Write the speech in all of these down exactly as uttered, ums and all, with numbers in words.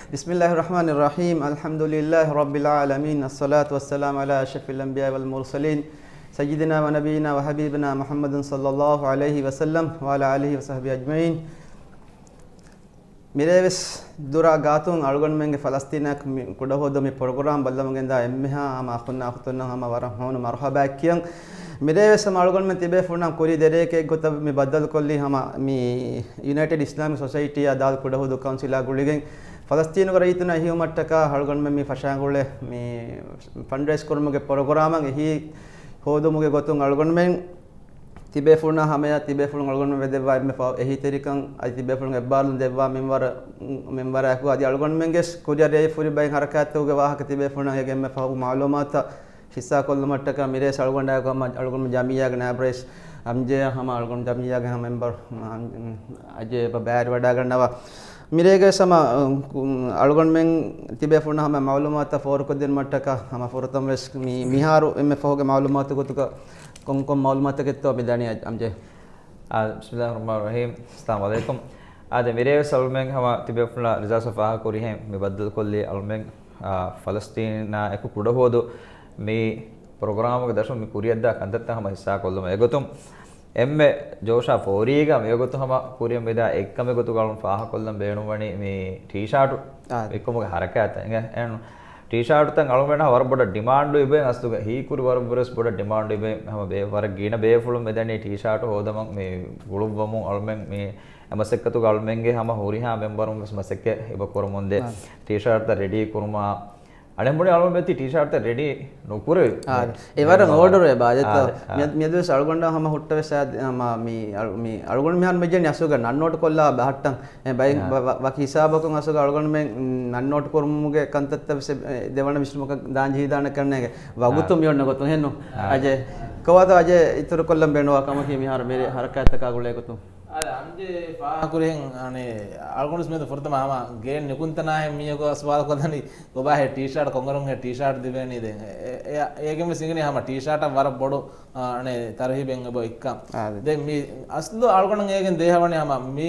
بسم الله الرحمن الرحيم. الحمد لله رب العالمين. الصلاة والسلام على أشرف الأنبياء والمرسلين سيدنا ونبينا وحبيبنا محمد صلى الله عليه وسلم وعلى آله وصحبه أجمعين. މިރޭވެސް ދުރާ ގާތުން އަޅުގަނޑުމެންގެ ފަލަސްތީނާ މި ކުޑަހުވަދު މި ޕްރޮގްރާމް ބައްލަވަން ގެންދާ އެންމެހާ ހަމަ އަޚުންނާ އުޚުތުންނަށް ހަމަ ވަރަށް ހޫނު މަރުޙަބާއެއް ކިޔަން. މިރޭވެސް ހަމަ އަޅުގަނޑުމެން ތިބޭފުޅުންނާ ކުރީ ދެރައެކޭ އެއްގޮތަށް މި ބައްދަލުކޮށްލީ ހަމަ މި ޔުނައިޓެޑް އިސްލާމިކް ސޮސައިޓީއާ ދާލް ކުޑަހުވަދު ކައުންސިލާ ގުޅިގެން ފަލަސްތީނުގެ ރައްޔިތުންނާ އެހީވުމަށްޓަކާ އަޅުގަނޑުމެން މި ފަށާންގުޅޭ މި ފަންޑްރޭސް ކުރުމުގެ ޕްރޮގްރާމަށް އެހީ ހޯދުމުގެ ގޮތުން އަޅުގަނޑުމެން ތިބޭފުޅުންނާ ހަމަޔަށް ތިބޭފުޅުން އަޅުގަނޑުމެން ވެދެއްވާ އެންމެ ފަހު އެހީތެރިކަން އަދި ތިބޭފުޅުން އެއްބާރުލުން ދެއްވާ މިންވަރަ، މިންވަރާއެކު އަދި އަޅުގަނޑުމެންގެ ކުރިއަށް ރޭވިފަ ހުރި ބައެއް ހަރަކާތްތަކުގެ ވާހަކަ ތިބޭފުޅުންނަށް އެންމެ ފަހު މައުލޫމާތު ހިއްސާކޮށްލުމަށްޓަކާ މިރޭސް އަޅުގަނޑާއެކު ހަމަ އަޅުގަނޑު ޖަމިއްޔާގެ ނާއިބު ރައީސް އަމްޖޭ ހަމަ އަޅުގަނޑު ޖަމިއްޔާގެ ހަމަ މެމްބަރު އަޖޭ ބަ ބައިވެރިވަޑައިގަންނަވާ. މިރޭގެ ހަމަ އަޅުގަނޑުމެން ތިބޭފުޅުންނަށް ހަމަ މައުލޫމާތު ފޯރުކޮށްދިނުމަށްޓަކާ ހަމަ ފުރަތަމަވެސް މި މިހާރު އެންމެ ފަހުގެ މައުލޫމާތު ގޮތުގަ ކޮންކޮން މައުލޫމާތުތަކެއްތޯ މި ދަނީ އަ-، އަމްޖޭ؟ އާ، ބިސްމިއްލާހި ރަޙްމާނި ރަޙީމް. އައްސަލާމު ޢަލައިކުމް. އާދެ، މިރޭވެސް އަޅުމެން ހަމަ ތިބޭފުޅުންނާ ރިޒާސް ފާހަގަކުރިހެން މި ބައްދަލުކޮށްލީ އަޅުމެން، އާ، ފަލަސްތީނާ އެކު ކުޑަހުވަދު މި ޕްރޮގްރާމުގެ ދަށުން މި ކުރިއަށްދާ ކަންތައްތައް ހަމަ ހިއްސާކޮށްލުމަށް. އެގޮތުން އެންމެ ޖޯޝާ ފޯރީގަ މިވަގުތު ހަމަ ކުރިއަށް މިދާ އެއްކަމެއް ގޮތުގަ އަޅުން ފާހަގަކޮށްލަން ބޭނުންވަނީ މި ޓީޝާޓު އާ. ވިއްކުމުގެ ހަރަކާތްތައް. އެނގޭ، އެން ޓީޝާޓުތައް އަޅުމެންނަށް ވަރަށް ބޮޑަށް ޑިމާންޑު އިބޭ އަސްލުގަ ހީކުރި ވަރަށް ވެސް ބޮޑަށް ޑިމާންޑު އިބޭ. ހަމަ ބޭ-، ވަރަށް ގިނަ ބޭފުޅުން މިދަނީ ޓީޝާޓު ހޯދަމަށް މި ގުޅުއްވަމުން އަޅުމެން މި އެ މަސައްކަތުގަ އަޅުމެންގެ ހަމަ ހުރިހާ މެމްބަރުން ވެސް މަސައްކަތް އެބަ ކުރަމުންދޭ. އާ. ޓީޝާޓްތައް ރެޑީ ކުރުމާ، އަނެއް ބުނި އަޅުމެން ތި ޓީޝާޓްތައް ރެޑީ ނުކުރެވި. އާ، އެ ވަރަށް މެ-، އޯޑަރު އެބާ. އާ، އާ. މި-، މިއަދުވެސް އަޅުގަނޑަށް ހަމަ ހުއްޓަވެސް އާ، މި އަޅު-، މި އަޅުގަނޑު މިހާރު މިޖެން އަސުގަ ނަން ނޯޓް ކޮށްލާ ބަހައްޓަން. އެ ބައި-، އާ. ވަ-، ވަ-، ވަކި ހިސާބަކުން އަސުގަ އަޅުގަނޑުމެން ނަން ނޯޓް ކުރުމުގެ ކަންތައްތައް ވެސް އެ ދެވަނަ މިސްމަކަށް ދާން ޖެހިދާނެ ކަންނޭގެ ވަގުތު އާ. މި އޮންނަ ގޮތުން ހެންނު. އާ. އަޖެ، ކޮވާތޯ އަޖެ އިތުރު ކޮށްލަން ބޭނުވާ ކަމަކީ މިހާރު މިރޭ ހަރަކާތްތަކާ ގުޅޭ ގޮތުން. އާދެ، އަންޖެ ފާހަގަކުރިހެން، އަނެ، އަޅުގަނޑު މިއަދު ފުރަތަމަ ހަމަ ގޭން ނިކުންތަނާހެން މީހަކު ސުވާލު ކޮށްލަނީ، ކޮބާހޭ ޓީޝާޓް ކޮންއިރުންހޭ ޓީޝާޓް ދިވޭނީ ދެން؟ އެ-، އެ-، އޭގެން ވެސް އިނގިނީ ހަމަ ޓީޝާޓަށް ވަރަށް ބޮޑު، އަ، އަނެ، ތަރުހީބެއް އެބަ އޮތްކަން. އާދެ. ދެން މި އަސްލު އަޅުގަނޑަށް އޭގެން ދޭހަވަނީ ހަމަ މި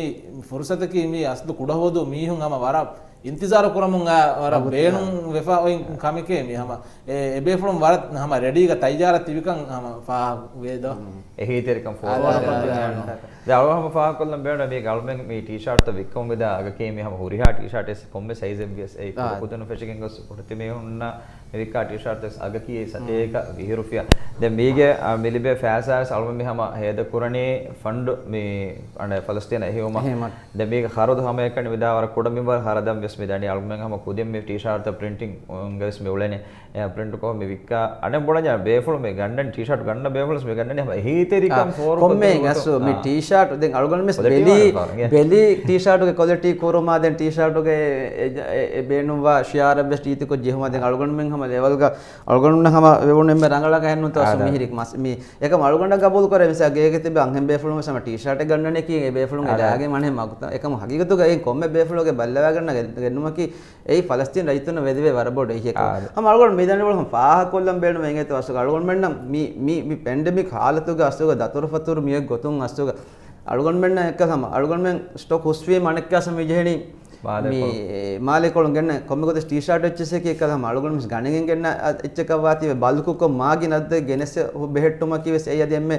ފުރުސަތަކީ މި އަސްލު ކުޑަހުވަދު މީހުން ހަމަ ވަރަށް އިންތިޒާރު ކުރަމުން އާ ވަރަށް ވަގުތު ބޭނުން ވެފަ އޮތް ކަމެކޭ މި ހަމަ. އެ، އެބޭފުޅުން ވަރަށް ހަމަ ރެޑީގަ ތައްޔާރަށް ތިބިކަން ހަމަ ފާހަގަ ވޭދޯ. އެހީތެރިކަން ފޯރު އާ، ކޮށްދޭ. އާ، އާ. ދެން އަޅުގަނޑު ހަމަ ފާހަގަކޮށްލަން ބޭނުން މީގެ އަޅުމެން މި ޓީޝާޓްތައް ވިއްކަމުން މިދާ އަގަކީ މި ހަމަ ހުރިހާ ޓީޝާޓް އެސް ކޮންމެ ސައިޒެއް ވިޔަސް އެއީ ކުޑަ އާ. ކުދިން ފެށިގެން ގޮސް ކުޑަތި މީހުންނަށް މި ވިއްކާ ޓީޝާޓް އަގަކީ ސަތޭކަ ވިހި ރުފިޔާ. ދެން މީގެ، އާ، މި ލިބޭ ފައިސާ ވެސް އަޅުމެން މި ހަމަ ހޭދަ ކުރަނީ ފަންޑު މި އަނެ ފަލަސްތީނަށް އެހީވުމަށް. އެހީމަ. ދެން މީގެ ޚަރަދު ހަމައެކަނި މިދާ ވަރަށް ކުޑަ މިންވަރު ޚަރަދަށް ވެސް މި ދަނީ. އަޅުމެން ހަމަ ކުދިން މި ޓީޝާޓްތައް ޕްރިންޓިން ގެ ވެސް މި އުޅެނީ. އެ ޕްރިންޓް ކޮށް މި ވިއްކާ. އަނެއް ބުނަންޏާ ބޭފުޅުން މި ގަންނަނީ ޓީޝާޓް ގަންނަ ބޭފުޅުން މި ގަންނަނީ ހަމަ އެހީތެރިކަން އާ، ފޯރު ކޮށްދޭ ކޮންމެ ގޮތުން. އަސްލު މި އާ. ޓީޝާޓް ދެން އަޅުގަނޑު ވެސް ކޮލިޓީ ބެލީ، ވާނެ ފާރު، އިނގޭ. ބެލީ ޓީޝާޓުގެ ކޮލިޓީ ކުރުމާ ދެން ޓީޝާޓުގެ އެ، އެ، އެ ބޭނުންވާ ޝިއާރަށް ވެސް ރީތިކޮށް ޖެހުމާ ދެން އަޅުގަނޑުމެން ހަމަ ލެވަލްގަ އަޅުގަނޑުމެން ހަމަ ވެވުނު އެންމެ ރަނގަޅަކަށް ހެންނުންތޯ އާ، އަސްލު ދާ. މިހިރި މަސް-، މި އެކަމް އަޅުގަނޑަށް ގަބޫލު ކުރޭ މިސާ ގޭގެ ތިބި އަންހެން ބޭފުޅުން ވެސް ހަމަ ޓީޝާޓެއް ގަންނަނީކީ އެ ބޭފުޅުން އެ އާ، ދާ. ލާގެ މަންހެން މަގުތަ-، އެކަމް ހަގީގަތުގަ އެ ކޮންމެ ބޭފުޅުގެ ބައްލަވާގަންނަ ގެ-، ގެންނުމަކީ އެއީ ފަލަސްތީން ރައްޔިތުންނަށް ވެދެވޭ ވަރަށް ބޮޑު އެހީއެއް. އާ. ހަމަ އަޅުގަނޑު މި ދަނޑިވަޅު ހަމަ ފާހަގަކޮށްލަން ބޭނުމެއް އިނގޭތޯ އަސްލުގަ އަޅުގަނޑުމެންނަށް މި، މި، މި ޕެންޑެމިކް ހާލަތުގަ އަސްލުގަ ދަތުރުފަތުރު މިއޮތް ގޮތުން އަސްލުގަ އަޅުގަނޑުމެންނަށް އެއްކަލަ ހަމަ އަޅުގަނޑުމެން ސްޓޮކް ހުސްވީމަ އަނެއްކާސަ މި ޖެހެނީ މާލެ މި ކޮޅު. މާލެ ކޮޅުން ގެންނަ ކޮންމެ ގޮތެއް ޓީޝާޓް އެއްޗެއްސަކީ އެއްކަލަ ހަމަ އަޅުގަނޑު މިސް ގަނެގެން ގެންނަ އަ-، އެއްޗަކަށް ވާތީވެ ބަލްކުކޮށް މާގިނަ އަދަދެއް ގެނެސް ހު-، ބެހެއްޓުމަކީ ވެސް އެއީ އަދި އެންމެ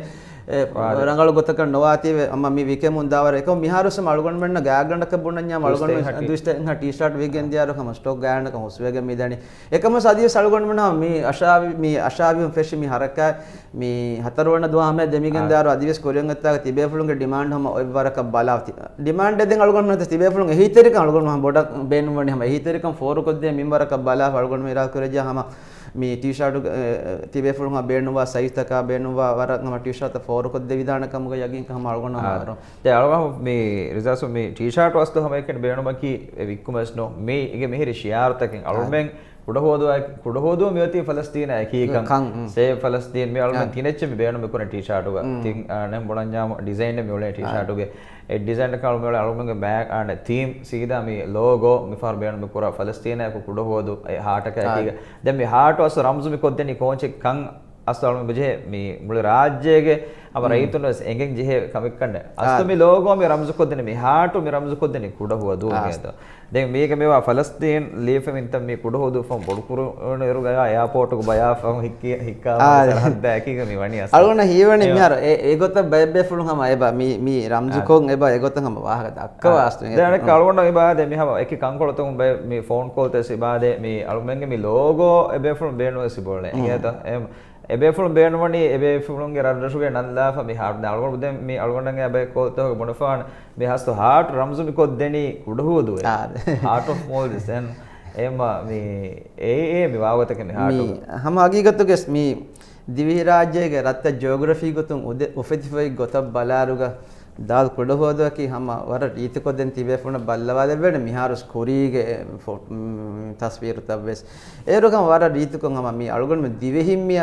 އެ، ވާދެ. ރަނގަޅު ގޮތަކަށް ނުވާތީވެ، އަމަ މި ވިކެމުން ދާވަރ އެކަމު މިހާރުސް އަޅުގަނޑުމެންނަށް ގާތްގަނޑަކަށް ބުނަންޏާ އަޅުގަނޑު ދުއިސްތައް ދުއިސްތައް ޓީޝާޓް ވިގެން ދިޔާރު ހަމަ ސްޓޮކް ގާތްގަނޑަކަށް ހުސްވެގެން މިދަނީ. އެކަމަސް އަދިވެސް އަޅުގަނޑުމެން ހަމަ މި އަށާވި، މި އަށާވިހުން ފެށި މި ހަރަކާތް މި ހަތަރުވަނަ ދުވަހު ހަމަ ދެމިގެން އާ. ދާރު އަދިވެސް ކުރިއަށް އޮތްތާގަ ތިބޭފުޅުންގެ ޑިމާންޑް ހަމަ އޮތްވަރަކަށް ބަލާ ތި-، ޑިމާންޑެއް ދެން އަޅުގަނޑުމެން ތިބޭފުޅުން އެހީތެރިކަން އަޅުގަނޑު ހަމަ ބޮޑަށް ބޭނުންވަނީ ހަމަ އެހީތެރިކަން ފޯރުކޮށްދޭ މިންވަރަކަށް ބަލާ އަޅުގަނޑު މި އިރާދަ ކުރެއްޖާ ހަމަ މި ޓީޝާޓު، އެ، ތިބޭފުޅުން ބޭނުންވާ ސައިޒްތަކާ ބޭނުންވާ ވަރަށް ހަމަ ޓީޝާޓްތައް ފޯރުކޮށްދެވިދާނެ ކަމުގެ ޔަގީންކަން ހަމަ އަޅުގަނޑު ހަމަ އާ. އަރު. ދެ އަޅުގަނޑު މި ރިޒާސް މި ޓީޝާޓު އަސްލު ހަމައެކަނި ބޭނުމަކީ އެ ވިއްކުމެސް ނޫ. މީ އިގެ މިހިރި ޝިއާރުތަކެއް. އާ. އަޅުމެން ކުޑަހުވަދު، ކުޑަހުވަދު މިއޮތީ ފަލަސްތީނާ އެކީކަން. ކަން، އުން. ސޭވް ފަލަސްތީން މި އަޅުމެން އާ. ތިނެއްޗެއް މި ބޭނުމި ކުރަން ޓީޝާޓުގަ. އުން. ތިން، އާ، ނެން ބުނަންޏާމު ޑިޒައިން މި އުޅޭ އާ. ޓީޝާޓުގެ. އެ ޑިޒައިން ކަޅު މި އަޅުމެންގެ ބޭކް އާނ ތީމް ސީދާ މި ލޯގޯ މިފަހަރު ބޭނުމި ކުރާ ފަލަސްތީނާ އެކު ކުޑަހުވަދު އެ ހާޓަކަ އާ. އެކީގަ. ދެން މި ހާޓު އަސް ރަމްޒު މި ކޮށްދެނީ ކޯންޗެއް ކަން އަސްލު އަޅުގަނޑު ބުޖެހޭ މި މުޅި ރާއްޖޭގެ ހަމަ ރައްޔިތުން ވެސް އެނގެން ޖެހޭ ކަމެއް ކަންނޭ. އަސްލު މި ލޯގޯ، މި ރަމްޒު ކޮށްދެނީ، މި ހާޓު މި ރަމްޒު ކޮށްދެނީ ކުޑަހުވަދޫގައި. ދެން މީގެ މިވާ ފަލަސްތީން ލިޔެފަ މިންތަން މި ކުޑަހުވަދޫ ފަހުން ބޮޑުކުރުނުއިރުގައި އެއާޕޯޓުގަ ބަޔާ ފަހުން ހިއްކި، ހިއްކާ ސަރަހައްދާ އެކީގަ މި ވަނީ އަސްލު. އަޅުގަނޑަށް ހީވަނީ މިހާރު އެ، އެގޮތަށް ބައެއް ބޭފުޅުން ހަމަ އެބަ މި، މި ރަމްޒުކޮށް އެބަ އެގޮތަށް ހަމަ ވާހަކަ ދައްކަވާ އަސްލު. ދެން އަނެއްކާ އަޅުގަނޑަށް އިބާދެ މި ހަމަ އެކި ކަންކޮޅުތަކުން ބައެއް މި ފޯން ކޯލްތައް ވެސް އިބާދެ މި އަޅުމެންގެ މި ލޯގޯ އެ ބޭފުޅުން ބޭނުންވެސް އިބޮޅެ. އެހެންތަ؟ އެ އެބޭފުޅުން ބޭނުންވަނީ އެބޭފުޅުންގެ ރަށްރަށުގެ ނަން ލާފަ މި ހާޓް. ދެން އަޅުގަނޑު ދެން މި އަޅުގަނޑަށް އެބައި ކޯލްތަކުގެ ބުނެފާނެ މި ހަސްތު ހާޓް ރަމްޒު މި ކޮށްދެނީ ކުޑަހުވަދޫއޭ. ހާޓް އޮފް މޯލްޑިވްސް. އެހެން އެމަ މި އެ އޭ މި ވާގޮތަކަށް މި މި ހާޓުގަ. ހަމަ ހަގީގަތުގެސް މި ދިވެހިރާއްޖޭގެ ރަށްތައް ޖިއޮގްރަފީ ގޮތުން އުދެ-، އުފެދިފައި ގޮތަށް ބަލާއިރުގަ ދާލް ކުޑަހުވަދުއަކީ ހަމަ ވަރަށް ރީތިކޮށްދެން ތިބޭފުޅުންނަށް ބައްލަވާލެވޭނެ މިހާރުސް ކުރީގެ ފޮ-، ތަސްވީރުތައްވެސް. އޭރު ހަމަ ވަރަށް ރީތިކޮށް ހަމަ މި އަޅުގަނޑުމެން ދިވެހިން މި-،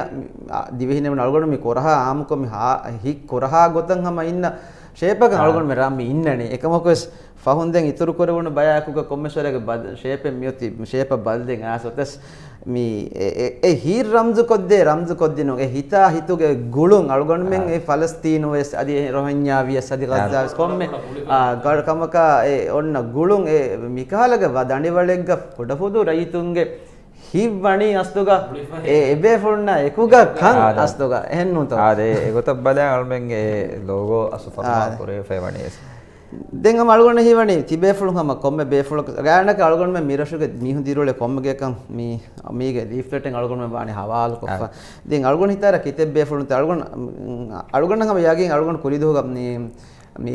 އަ، ދިވެހިން އަޅުގަނޑު މި ކުރަހާ އާއްމުކޮށް މި ހާ-، ހި-، ކުރަހާ ގޮތަށް ހަމަ އިންނަ ޝޭޕަކަށް އަޅުގަނޑުމެން ރާ މި އިންނަނީ. އެކަމަކުވެސް ފަހުން ދެން އިތުރު ކުރެވުނު ބަޔާއެކުގަ ކޮންމެސް ވަރެއްގެ ބަދަ-، ޝޭޕެއް މިއޮތީ، ޝޭޕަށް ބަލަދޭން އައިސް އޮތަސް މި އެ، އެ، އެ ހީ ރަމްޒު ކޮށްދޭ، ރަމްޒު ކޮށްދިނުން އެ ހިތާ ހިތުގެ ގުޅުން އަޅުގަނޑުމެން އެ ފަލަސްތީނު ވެސް އަދި އެ ރޮހިންޏާ ވިޔަސް އަދި ޣައްޒާ ވެސް ކޮންމެ، އާ، ގަޑު ކަމަކާ އެ އޮންނަ ގުޅުން އެ މިކަހަލަގެ ވަ-، ދަނޑިވަޅެއްގަ ކުޑަހުދޫ ރައްޔިތުންގެ ހިތް ވަނީ އަސްލުގަ އެ އެބޭފުޅުންނާ އެކުގަ ކަން އަސްލުގަ. އެހެންނޫންތޯ؟ އާދެ، އެގޮތަށް ބަލާ އަޅުމެންގެ ލޯގޯ އަސްލު ފަރުމާ ކުރެވިފައި ވަނީ ވެސް. ދެން ހަމަ އަޅުގަނޑަށް ހީވަނީ ތިބޭފުޅުން ހަމަ ކޮންމެ ބޭފުޅަކު ގާތްގަނޑަކަށް އަޅުގަނޑުމެން މިރަށުގެ މީހުން ދިރިއުޅޭ ކޮންމެ ގެއަކަށް މީ، މީގެ ލީފްލެޓެއް އަޅުގަނޑުމެން ވާނެ ހަވާލުކޮށްފަ. ދެން އަޅުގަނޑު ހިތާރަ ކިތައް ބޭފުޅުން އަޅުގަނޑު، އަޅުގަނޑަށް ހަމަ ޔަގީން އަޅުގަނޑު ކުރިދުވަހުގަ މީ، މީ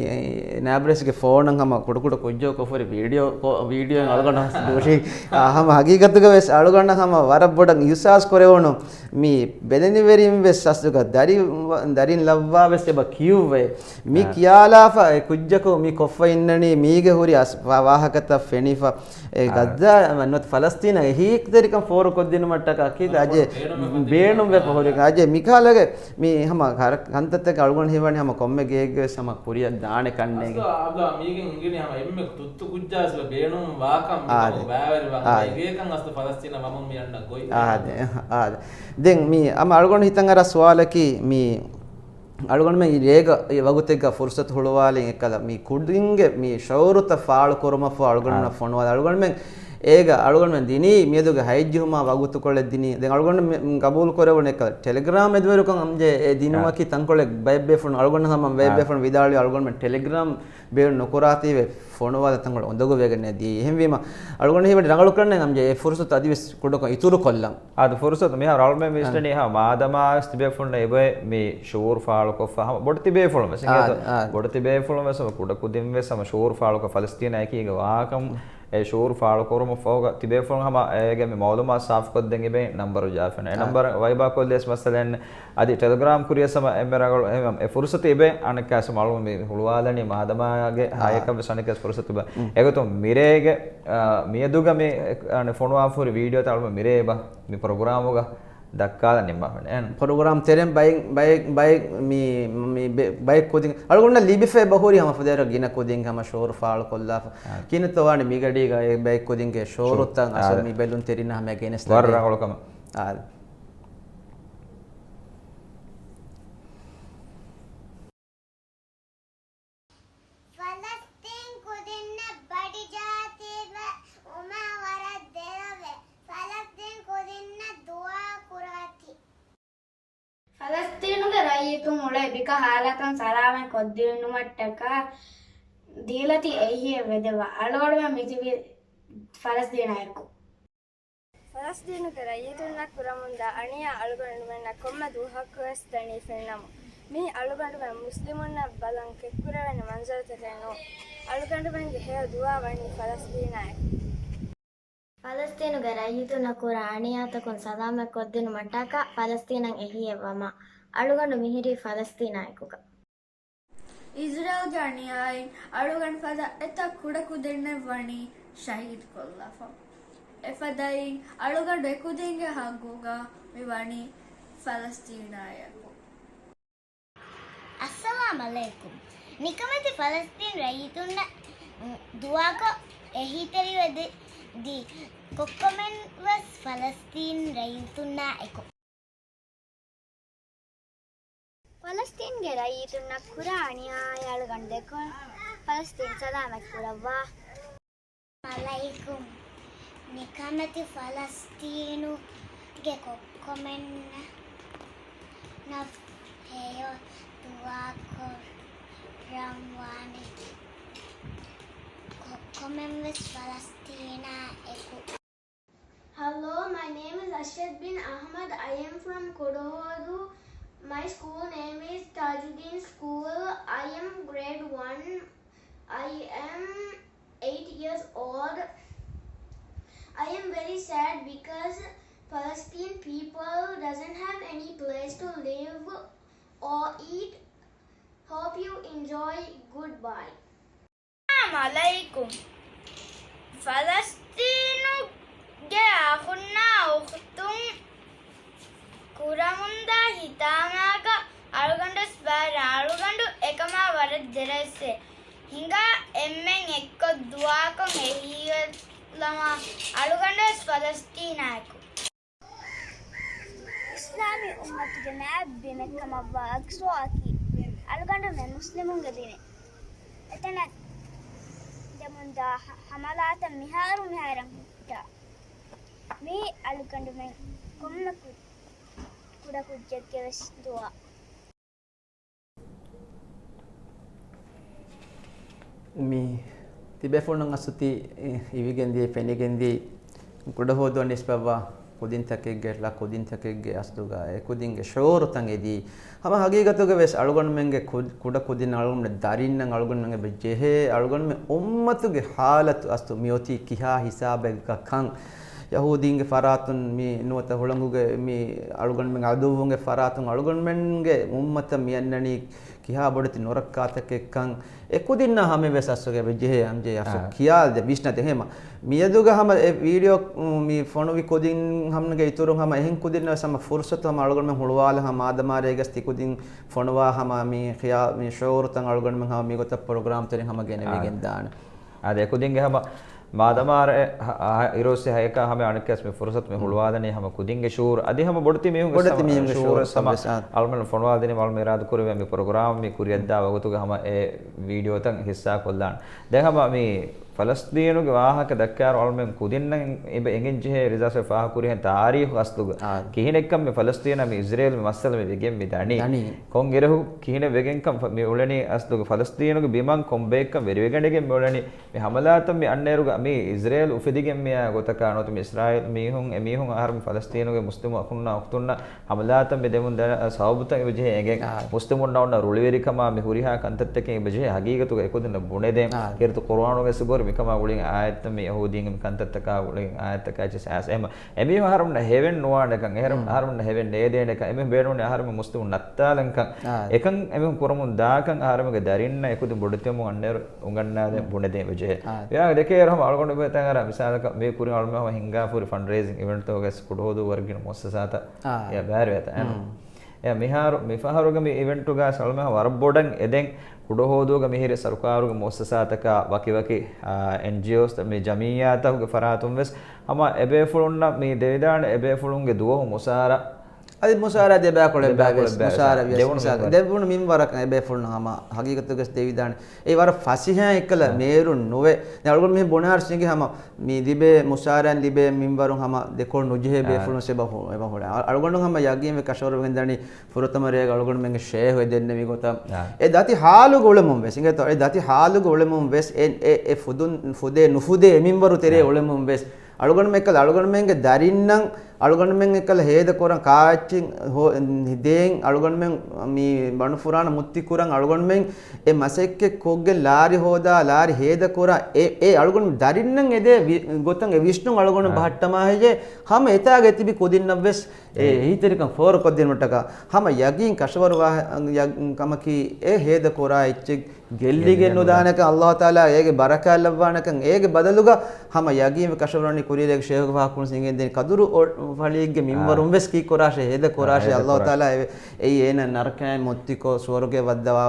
ނާބަރޭސްގެ ފޯނަށް ހަމަ ކުޑަކުޑަ ކުއްޖޯ ކޮށްފައި ވީޑިއޯ ކޯ-، ވީޑިއޯއިން އަޅުގަނޑަށް ދޫށީ. އާ، ހަމަ ހަގީގަތުގަ ވެސް އަޅުގަނޑަށް ހަމަ ވަރަށް ބޮޑަށް އިހުސާސް ކުރެވުނު މި ބެލެނިވެރިން ވެސް އަސްލުގަ ދަރި-، ދަރިން ލައްވާ ވެސް އެބަ ކިޔުއްވޭ. މި ކިޔާލާފަ އެ ކުއްޖަކު މި ކޮށްފަ އިންނަނީ މީގެ ހުރި އަސް-، ވާ-، ވާހަކަތައް ފެނިފަ. އެ ޣައްޒާ ނުވަތަ ފަލަސްތީނަށް އެހީތެރިކަން ފޯރުކޮށްދިނުމަށްޓަކާ ކީ އަޖެ ބޭނުންވެފަ ހުރި އަޖެ މިކާލަގެ މި ހަމަ ކަރ-، ކަންތައްތަކެއް އަޅުގަނޑު ހީވަނީ ހަމަ ކޮންމެ ގެއެއްގެ ވެސް ހަމަ ކުރިއަށް ދާނެ ކަންނޭގެ. އަސްލު އާދަ މީގެން ހިނގެނީ ހަމަ އެންމެ ތުއްތު ކުއްޖާ އަސްލު ބޭނުން ވާކަން މިކަމަކު ބައިވެރިވާ ހަމަ އެގޭކަން އަސްލު ފަލަސްތީނަށް ވަމުން މި އަންނަ ގޮތް. އާދެ، އާދެ. ދެން މި ހަމަ އަޅުގަނޑު ހިތަށް އަރާ ސުވާލަކީ މި އަޅުގަނޑުމެން ރޭގަ އެ ވަގުތެއްގަ ފުރުސަތު ހުޅުވާލިން އެއްކަލަ މި ކުދިންގެ މި ޝުޢޫރުތައް ފާޅުކުރުމަށްފަހު އަޅުގަނޑުމެން ފޮނުވާލި. އަޅުގަނޑުމެން އޭގަ އަޅުގަނޑުމެން ދިނީ މިއަދުގެ ހައެއް ޖެހުމާ ވަގުތުކޮޅެއް ދިނީ. ދެން އަޅުގަނޑު މި-، ގަބޫލު ކުރެވުނު އެއްކަލަ ޓެލެގްރާމް އެދުވެރިކަން އަމްޖެ އެ ދިނުމަކީ ތަންކޮޅެއް ބައެއް ބޭފުޅުން އަޅުގަނޑު ހަމަ ބައެއް ބޭފުޅުން ވިދާޅުވި އަޅުގަނޑުމެން ޓެލެގްރާމް ބޭނުން ނުކުރާތީވެ ފޮނުވާލަ ތަންކޮޅެއް އުނދަގޫވެގެން ދިޔައީ. އެހެންވީމަ އަޅުގަނޑު ހީވަނީ ރަނގަޅު ކަންނޭނގެ އަމްޖެ އެ ފުރުސަތު އަދިވެސް ކުޑަކޮށް އިތުރުކޮށްލަން. އާދެ، ފުރުސަތު މިހާރު އަޅުމެން ވިސްނަނީ ހަމަ މާދަމާވެސް ތިބޭފުޅުންނަށް އެބައި މި ޝުޢޫރު ފާޅުކޮށްފަ ހަމަ ބޮޑު ތިބޭފުޅުން ވެސް އިނގޭތޯ؟ ބޮޑު ތިބޭފުޅުން ވެސް ހަމަ ކުޑަ ކުދިން ވެސް ހަމަ ޝުޢޫރު ފާޅުކޮށް ފަލަސްތީނާ އެކީގަ ވާކަން އެ ޝުޢޫރު ފާޅުކުރުމަށްފަހުގަ ތިބޭފުޅުން ހަމަ އޭގެ މި މައުލޫމާތު ސާފުކޮށްދޭން އިބޭ ނަންބަރު ޖާފަން. އެ ނަންބަރަށް ވައިބާ ކޮށްލިޔަސް މައްސަލައެއް ނެތް. އަދި ޓެލެގްރާމް ކުރިޔަސް ހަމަ އެންމެ ރަނގަޅު އެ، އެ ފުރުސަތު އިބޭ އަނެއްކާވެސް އަޅުގަނޑު މި ހުޅުވާލަނީ މާދަމާގެ ހައެއްކަން ވެސް އަނެއްކާވެސް ފުރުސަތު އިބޭ. އެގޮތުން މިރޭގެ އާ، މިއަދުގަ މި، އަ، ފޮނުވާފަ ހުރި ވީޑިއޯތައް އަޅުގަނޑު މިރޭ އެބަ މި ޕްރޮގްރާމުގަ ދައްކާލަން ނިންމާފަ އިން. ޕްރޮގްރާމް ތެރެއިން ބައެއް، ބައެއް، ބައެއް މި، މި ބެ-، ބައެއް ކުދިން އަޅުގަނޑަށް ލިބިފަ އެބަ ހުރި ހަމަ ފަދައިރަށް ގިނަ ކުދިން ހަމަ ޝުޢޫރު ފާޅުކޮށްލާފަ. ކިހިނެއްތޯ ވާނީ މިގަޑީގަ އެ ބައެއް ކުދިންގެ ޝުޢޫރުތައް އަސްލު މި ބެލުންތެރިންނަށް ހަމަ ގެނެސް ވަރަށް ރަނގަޅު ކަމެއް. އާދެ. ފަލަސްތީން ކުދިންނަށް ބަޑި ޖާތީގެ އުމާ ވަރަށް ދެރަވޭ. ފަލަސްތީން ކުދިންނަށް ދުޢާ ކުރާތި. ފަލަސްތީނުގެ ރައްޔިތުން އުޅޭ ބިކަ ހާލަތުން ސަލާމަތް ކޮށްދިނުމަށްޓަކާ ދީލަތި އެހީއެއް ވެދެއްވާ. އަޅުގަނޑުމެން މިތިބީ ފަލަސްތީނާ އެކު. ފަލަސްތީނުގެ ރައްޔިތުންނަށް ކުރަމުންދާ އަނިޔާ އަޅުގަނޑުމެންނަށް ކޮންމެ ދުވަހަކުވެސް ދަނީ ފެންނަމުން. މީ އަޅުގަނޑުމެން މުސްލިމުންނަށް ބަލަން ކެތްކުރެވޭނެ މަންޒަރުތަކެއް ނޫން. އަޅުގަނޑުމެންގެ ހެޔޮ ދުޢާ ވަނީ ފަލަސްތީނާއެކު. ފަލަސްތީނުގެ ރައްޔިތުންނަށް ކުރާ އަނިޔާތަކުން ސަލާމަތް ކޮށްދިނުމަށްޓަކާ ފަލަސްތީނަށް އެހީއެއް ވަމާ، އަޅުގަނޑު މިހިރީ ފަލަސްތީނާ އެކުގަ. އިޒްރޭލްގެ އަނިޔާއިން އަޅުގަނޑު ފަދަ އެތައް ކުޑަކުދިންނެއް ވަނީ ޝަހީދުކޮށްލާފަ. އެފަދައިން އަޅުގަނޑު އެކުދިންގެ ހައްގުގަ މި ވަނީ ފަލަސްތީނާއެކު. އައްސަލާމް އަލައިކުމް. ނިކަމެތި ފަލަސްތީން ރައްޔިތުންނަށް ދުޢާކޮށް އެހީތެރިވެ ދި-، ދި ކޮއްކޮމެން ވެސް ފަލަސްތީން ރައްޔިތުންނާ އެކު. ފަލަސްތީންގެ ރައްޔިތުންނަށް ކުރާ އަނިޔާއާ އަޅުގަނޑު ދެކޮޅަށް ފަލަސްތީން ސަލާމަތް ކުރައްވާ. އައްސަލާމު ޢަލައިކުމް. ނިކަމެތި ފަލަސްތީނުގެ ކޮއްކޮމެންނަށް ހެޔޮ ދުޢާ ކުރަން ވާނެ. ކޮއްކޮމެން ވެސް ފަލަސްތީނާ އެކު. Hello, my name is Ashad bin Ahmad. I am from Kudahodu. My school name is Tajuddin School. I am grade one. I am eight years old. I am very sad because Palestine people doesn't have any place to live or eat. Hope you enjoy. Goodbye. އައްސަލާމު ޢަލައިކުމް. ފަލަސްތީނުގެ އަޚުންނާ އުޚްތުން، ކުރަމުންދާ ހިތާމާގަ އަޅުގަނޑުވެސް ބާރަ އަޅުގަނޑު އެކަމާ ވަރަށް ޖެރަސްވެ ހިނގާ އެންމެން އެއްކޮށް ދުޢާކޮށް އެހީވެލަމާ އަޅުގަނޑުވެސް ފަލަސްތީނާއެކު. އިސްލާމީ އުއްމަތުގެ މާތް ބިމެއް ކަމަށްވާ އަގްސާއަކީ އަޅުގަނޑުމެން މުސްލިމުންގެ ބިމެއް. އެތަނަށް ދެމުންދާ ހަ-، ހަމަލާތައް މިހާރު މިހާރަށް ހުއްޓާ. މީ އަޅުގަނޑުމެން ކޮންމެ ކު-، ކުޑަކުއްޖެއްގެ ވެސް ދުޢާ. މި ތިބޭފުޅުން އަސްތު ތި އިވިގެންދިޔަ ފެނިގެންދިޔަ ކުޑަހޯދުއަށް ނިސްބަތްވާ ކުދިންތަކެއްގެ، ޅަ ކުދިންތަކެއްގެ އަސްލުގަ އެ ކުދިންގެ ޝުޢޫރުތައް އެދީ. ހަމަ ހަގީގަތުގަ ވެސް އަޅުގަނޑުމެންގެ ކު-، ކުޑަ ކުދިން އަޅުގަނޑުމެން ދަރިންނަށް އަޅުގަނޑުމެން އެބަ ޖެހޭ އަޅުގަނޑުމެން އުއްމަތުގެ ޙާލަތު އަސްލު މިއޮތީ ކިހާ ހިސާބެއްގަ ކަން. ޔަހޫދީންގެ ފަރާތުން މި ނުވަތަ ހުޅަނގުގެ މި އަޅުގަނޑުމެން އަދުއްވުންގެ ފަރާތުން އަޅުގަނޑުމެންގެ އުއްމަތަށް މި އަންނަނީ ކިހާ ބޮޑެތި ނުރައްކާތަކެއްކަން އެ ކުދިންނާ ހަމަ ވެސް އަސްލުގަ އެބަ ޖެހޭ އަންޖެހޭ އަސްލު އާ. ކިޔާލަދޭ ވިސްނަދޭ ހެމަ. މިއަދުގަ ހަމަ އެ ވީޑިއޯ މި ފޮނުވި ކުދިން ހަމަގެ އިތުރުން ހަމަ އެހެން ކުދިންނަށް ވެސް ހަމަ ފުރުސަތު ހަމަ އަޅުގަނޑުމެން ހުޅުވާލަ ހަމަ މާދަމާރޭގަސް ތި ކުދިން ފޮނުވާ ހަމަ މި ޚިޔާ-، މި ޝުޢޫރުތައް އަޅުގަނޑުމެން ހަމަ މިގޮތަށް ޕްރޮގްރާމް ތެރެއިން ހަމަ އާ. ގެނެވިގެންދާނެ. އާދެ، އެކުދިންގެ ހަމަ މާދަމާރޭ ހަ-، އަ-، އިރުއޮއްސި ހައެއްކާ ހަމަ އަނެއްކާސް މި ފުރުސަތު މި ހުޅުވާލަނީ ހަމަ ކުދިންގެ ޝުޢޫރު. އަދި ހަމަ ބޮޑެތި މީހުން ބޮޑެތި ވެސް ހަމަ މީހުންގެ ޝުޢޫރު ޝުޢޫރު ހަމަ ސަބަބެސް، އާ. އަޅުމެން ފޮނުވާލަދިނީ އަޅުމެން އިރާދަ ކުރެވޭ މި ޕްރޮގްރާމް މި ކުރިއަށްދާ ވަގުތުގަ ހަމަ އެ ވީޑިއޯތައް ހިއްސާ ކޮށްލާން. ދެން ހަމަ މި ފަލަސްތީނުގެ ވާހަކަ ދައްކާއިރު އަޅުމެން ކުދިންނަށް އެބަ އެނގެން ޖެހޭ ރިޒާސް ފާހަގަކުރިހެން ތާރީޚު އަސްލުގަ އާ. ކިހިނެއްކަން މި ފަލަސްތީނާ މި އިޒްރޭލް މި މައްސަލަ މި ވެގެން މި ދަނީ. ދަނީ. ކޮން އިރަކު ކިހިނެއް ވެގެންކަން ފަ-، މި އުޅެނީ އަސްލުގަ ފަލަސްތީނުގެ ބިމަށް ކޮން ބައެއްކަން ވެރިވެގަނޑެގެން މި އުޅެނީ. މި ހަމަލާތައް މި އަންނައިރުގަ މި އިޒްރޭލް އުފެދިގެން މިއާ ގޮތަކާ ނުވަތަ މި އިސްރާއީލް މީހުން، އެ މީހުން އަހަރު މި ފަލަސްތީނުގެ މުސްލިމު އަޚުންނާ އުޚްތުންނަށް ހަމަލާތައް މި ދެމުން ދަން ސަބަބުތައް އެބަޖެހޭ އެނގެން. އާ. މުސްލިމުންނަށް އޮންނަ ރުޅިވެރިކަމާ މި ހުރިހާ ކަންތައްތަކެއް އެބަޖެހޭ ހަގީގަތުގަ އެކުދިންނަށް ބުނެދޭން. އާ. ކީރިތި ޤުރުއާނުގައި ސުބޮރި މިކަމާ ގުޅިގެން އާޔަތްތައް މި ޔަހޫދީންގެ މި ކަންތައްތަކާ ގުޅިގެން އާޔަތްތަކާ އެއްޗެއް އައިސް. އެހެމަ އެމީހުން އަހަރުމެންނަށް ހެވެން ނުވާނެކަން، އެހެރަ-، އަހަރުމެންނަށް ހެވެން ނޭދޭނެކަން، އެމީހުން ބޭނުންވަނީ އަހަރުމެން މުސްލިމުން ނައްތާލަންކަން، އާ. އެކަން އެމީހުން ކުރަމުން ދާކަން އަހަރުމެންގެ ދަރިންނަށް އެކުދިން ބޮޑެތިވަމުން އަންނައިރު އުނގަންނާދޭން އާ. ބުނެދޭން ވެޖެހޭ. އާ. ވިޔާ ދެކޭ އަހަރު ހަމަ އަޅުގަނޑު ބޭތަން އަރާ މިސާލަކަށް މި ކުރިން އަޅުމެން ހަމަ ހިންގާފުރި ފަންޑްރޭޒިން އިވެންޓްތަކުގައި ކުޑަހޯދޫ ވަރަށް ގިނަ މުއައްސަސާތައް އާ. އެ ބައިވެރިވޭތަ. އެ. މް. އެ މިހާރު، މިފަހަރުގެ މި އިވެންޓުގައި އަޅުމެން ވަރަށް ބޮޑަށް އެދެން ކުޑަހޯދޫގަ މިހިރި ސަރުކާރުގެ މުއައްސަސާތަކާ ވަކިވަކި، އާ، އެންޖީއޯސް މި ޖަމިއްޔާތަކުގެ ފަރާތުން ވެސް ހަމަ އެބޭފުޅުންނަށް މި ދެވިދާނެ އެބޭފުޅުންގެ ދުވަހު މުސާރަ. އަދި މުސާރަ ދެބާކޮޅެއް ދެބާކޮޅެއް ވެސް، ބާވެސް. މުސާރަ ވިޔަސް ދެވުނު މިސާ-، މިންވަރަކަށް. ދެވުނު މިންވަރަކަށް އެބޭފުޅުން ހަމަ ހަގީގަތުގަސް ދެވިދާނެ. އެ ވަރަށް ފަސޭހައިން އެއްކަލަ އާ. މޭރުން ނުވެ. ދެން އަޅުގަނޑު މިހެން ބުނާރު ސިނގި ހަމަ މި ލިބޭ މުސާރައިން ލިބޭ މިންވަރުން ހަމަ ދެކޮޅު ނުޖެހޭ އާ. ބޭފުޅުން ސެބަ ހު-، އެބަ ހުޅެ. އަ-، އަޅުގަނޑު ހަމަ ޔަގީންވެ ކަށަވަރު ވެގެން ދަނީ ފުރަތަމަ ރޭގަ އަޅުގަނޑުމެންގެ ޝޭހު އެ ދެންނެވި ގޮތަށް. އާ. އެ ދަތި ހާލުގަ އުޅެމުން ވެސް. އިނގޭތޯ، އެ ދަތި ހާލުގަ އުޅެމުން ވެސް އެ، އެ، އެ ފުދުން، ފުދޭ ނުފުދޭ އެ މިންވަރު ތެރޭ އާ. އުޅެމުން ވެސް. އަޅުގަނޑުމެން އެކަލަ އަޅުގަނޑުމެންގެ ދަރިންނަށް އަޅުގަނޑުމެން އެކަލަ ހޭދަކުރަން ކާއެއްޗެއް ހޯ-، ދޭން އަޅުގަނޑުމެން މި ބަނޑުފުރާނަ މުއްތިކުރަން އަޅުގަނޑުމެން އެ މަސައްކަތް ކޮށްގެން ލާރި ހޯދާ، ލާރި ހޭދަކުރާ، އެ، އެ އަޅުގަނޑު ދަރިންނަށް އެދޭ ވި-، ގޮތަށް އެ ވިސްނުން އަޅުގަނޑު އާ. ބަހައްޓަމާ ހެއްޔޭ؟ ހަމަ އެތާގަ ތިބި ކުދިންނަށް ވެސް އެ އެ. އެހީތެރިކަން ފޯރުކޮށްދިނުމަށްޓަކާ ހަމަ ޔަގީން ކަށަވަރު ވާ-، ޔަ-، ކަމަކީ އެ ހޭދަކުރާ އެއްޗެއް ގެއްލިގެން ގެއްލިގެން ނުދާނެކަން ނުދާނެ. އަﷲ ތަޢާލާ އޭގެ ބަރަކާތް ލައްވާނެކަން އޭގެ ބަދަލުގަ ހަމަ ޔަގީންވެ ކަށަވަރުވަނީ ކުރީރޭގެ ޝޭހުގެ ފާހަގަކުރުން ސިނގެން ދިން ކަދުރު އޮ-، ފަޅީގެ މިންވަރުން ވެސް ކީ ކުރާށޭ، ހޭދަ ކުރާށޭ. އައްލާހު ތާލާ އެ-، އެއީ އޭނަ ނަރަކައިން މުއްތިކޮށް ސުވަރުގެ ވައްދަވާ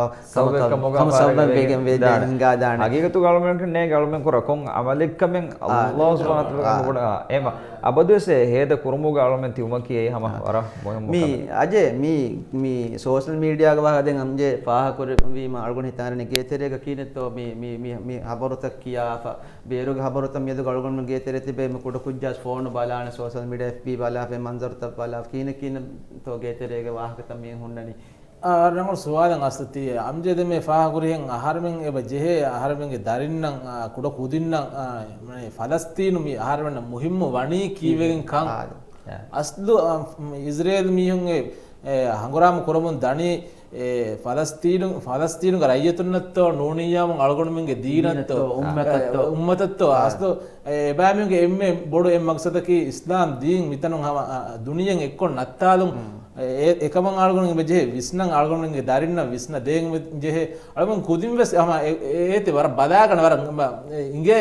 ކަމަކަށް ސަބަބެއް ވެގެން ވެދޭ ހިނގާދާނެ. ހަގީގަތުގަ އަޅުމެން ނޭނގެ އަޅުމެން ކުރާ ކޮން އަމަލެއްކަމެން އައްލާހު ސުބްޙާނަހު ވަތަޢާލާ އެމަ އަބަދުވެސް ހޭދަ ކުރުމުގަ އަޅުމެން ތިބުމަކީ އެއީ ހަމަ ވަރަށް މުހިއްމު މީ ކަމެއް. އަޖޭ، މީ، މީ ސޯޝަލް މީޑިއާގަ ވާހަކަ ދެން އަމްޖެ ފާހަކުރެވީމަ އަޅުގަނޑު ހިތާނެ ގޭތެރޭގަ ކީނެއްތޯ މި، މި، މި، މި ހަބަރުތައް ކިޔާފަ، ބޭރުގެ ހަބަރުތައް މިއަދު އަޅުގަނޑު ގޭތެރޭ ތިބޭ މި ކުޑަކުއްޖާސް ފޯނު ބަލާނެ، ސޯޝަލް މީޑިއާ އެފްބީ ބަލާފަ، މަންޒަރުތައް ބަލާ، ކީނެ ކީނެއްތޯ ގޭތެރޭގެ ވާހަކަތައް މި ހުންނަނީ. އާ، ރަނގަޅު ސުވާލެއް އަސްލު ތީ އަމްޖެދެ މި ފާހަގުރިހެން އަހަރެމެން އެބަ ޖެހޭ އަހަރެމެންގެ ދަރިންނަށް، އާ، ކުޑަ ކުދިންނަށް، އާ، މަނެ ފަލަސްތީނު މި އަހަރެމެންނަށް މުހިއްމު ވަނީ ކީއްވެގެން ކަން. އާ. އަސްލު، އާ، އިޒްރޭލް މީހުން އެ، އެ، ހަނގުރާމަ ކުރަމުން ދަނީ، އެ، ފަލަސްތީނު، ފަލަސްތީނުގެ ރައްޔިތުންނަށްތޯ ނޫނިއްޔާމު އަޅުގަނޑުމެންގެ ދީނަށްތޯ، އުއްމަތަށްތޯ. އެ، އުއްމަތަށްތޯ. އާ. އަސްލު އެ، އެބައިމީހުންގެ އެންމެ ބޮޑު އެއް މަގްސަދަކީ އިސްލާމް ދީން މިތަނުން ހަމަ، އަ، ދުނިޔެއެއް އެއްކޮށް ނައްތާލުން. އެ، އެ، އެކަމަށް އަޅުގަނޑު އެބަ ޖެހޭ ވިސްނަން، އަޅުގަނޑުގެ ދަރިންނަށް ވިސްނަ ދޭން ޖެހޭ. އަޅުގަނޑު ކުދިން ވެސް ހަމަ އެ، އޭތި ވަރަށް ބަލާގަނެ ވަރަށް އިނގޭ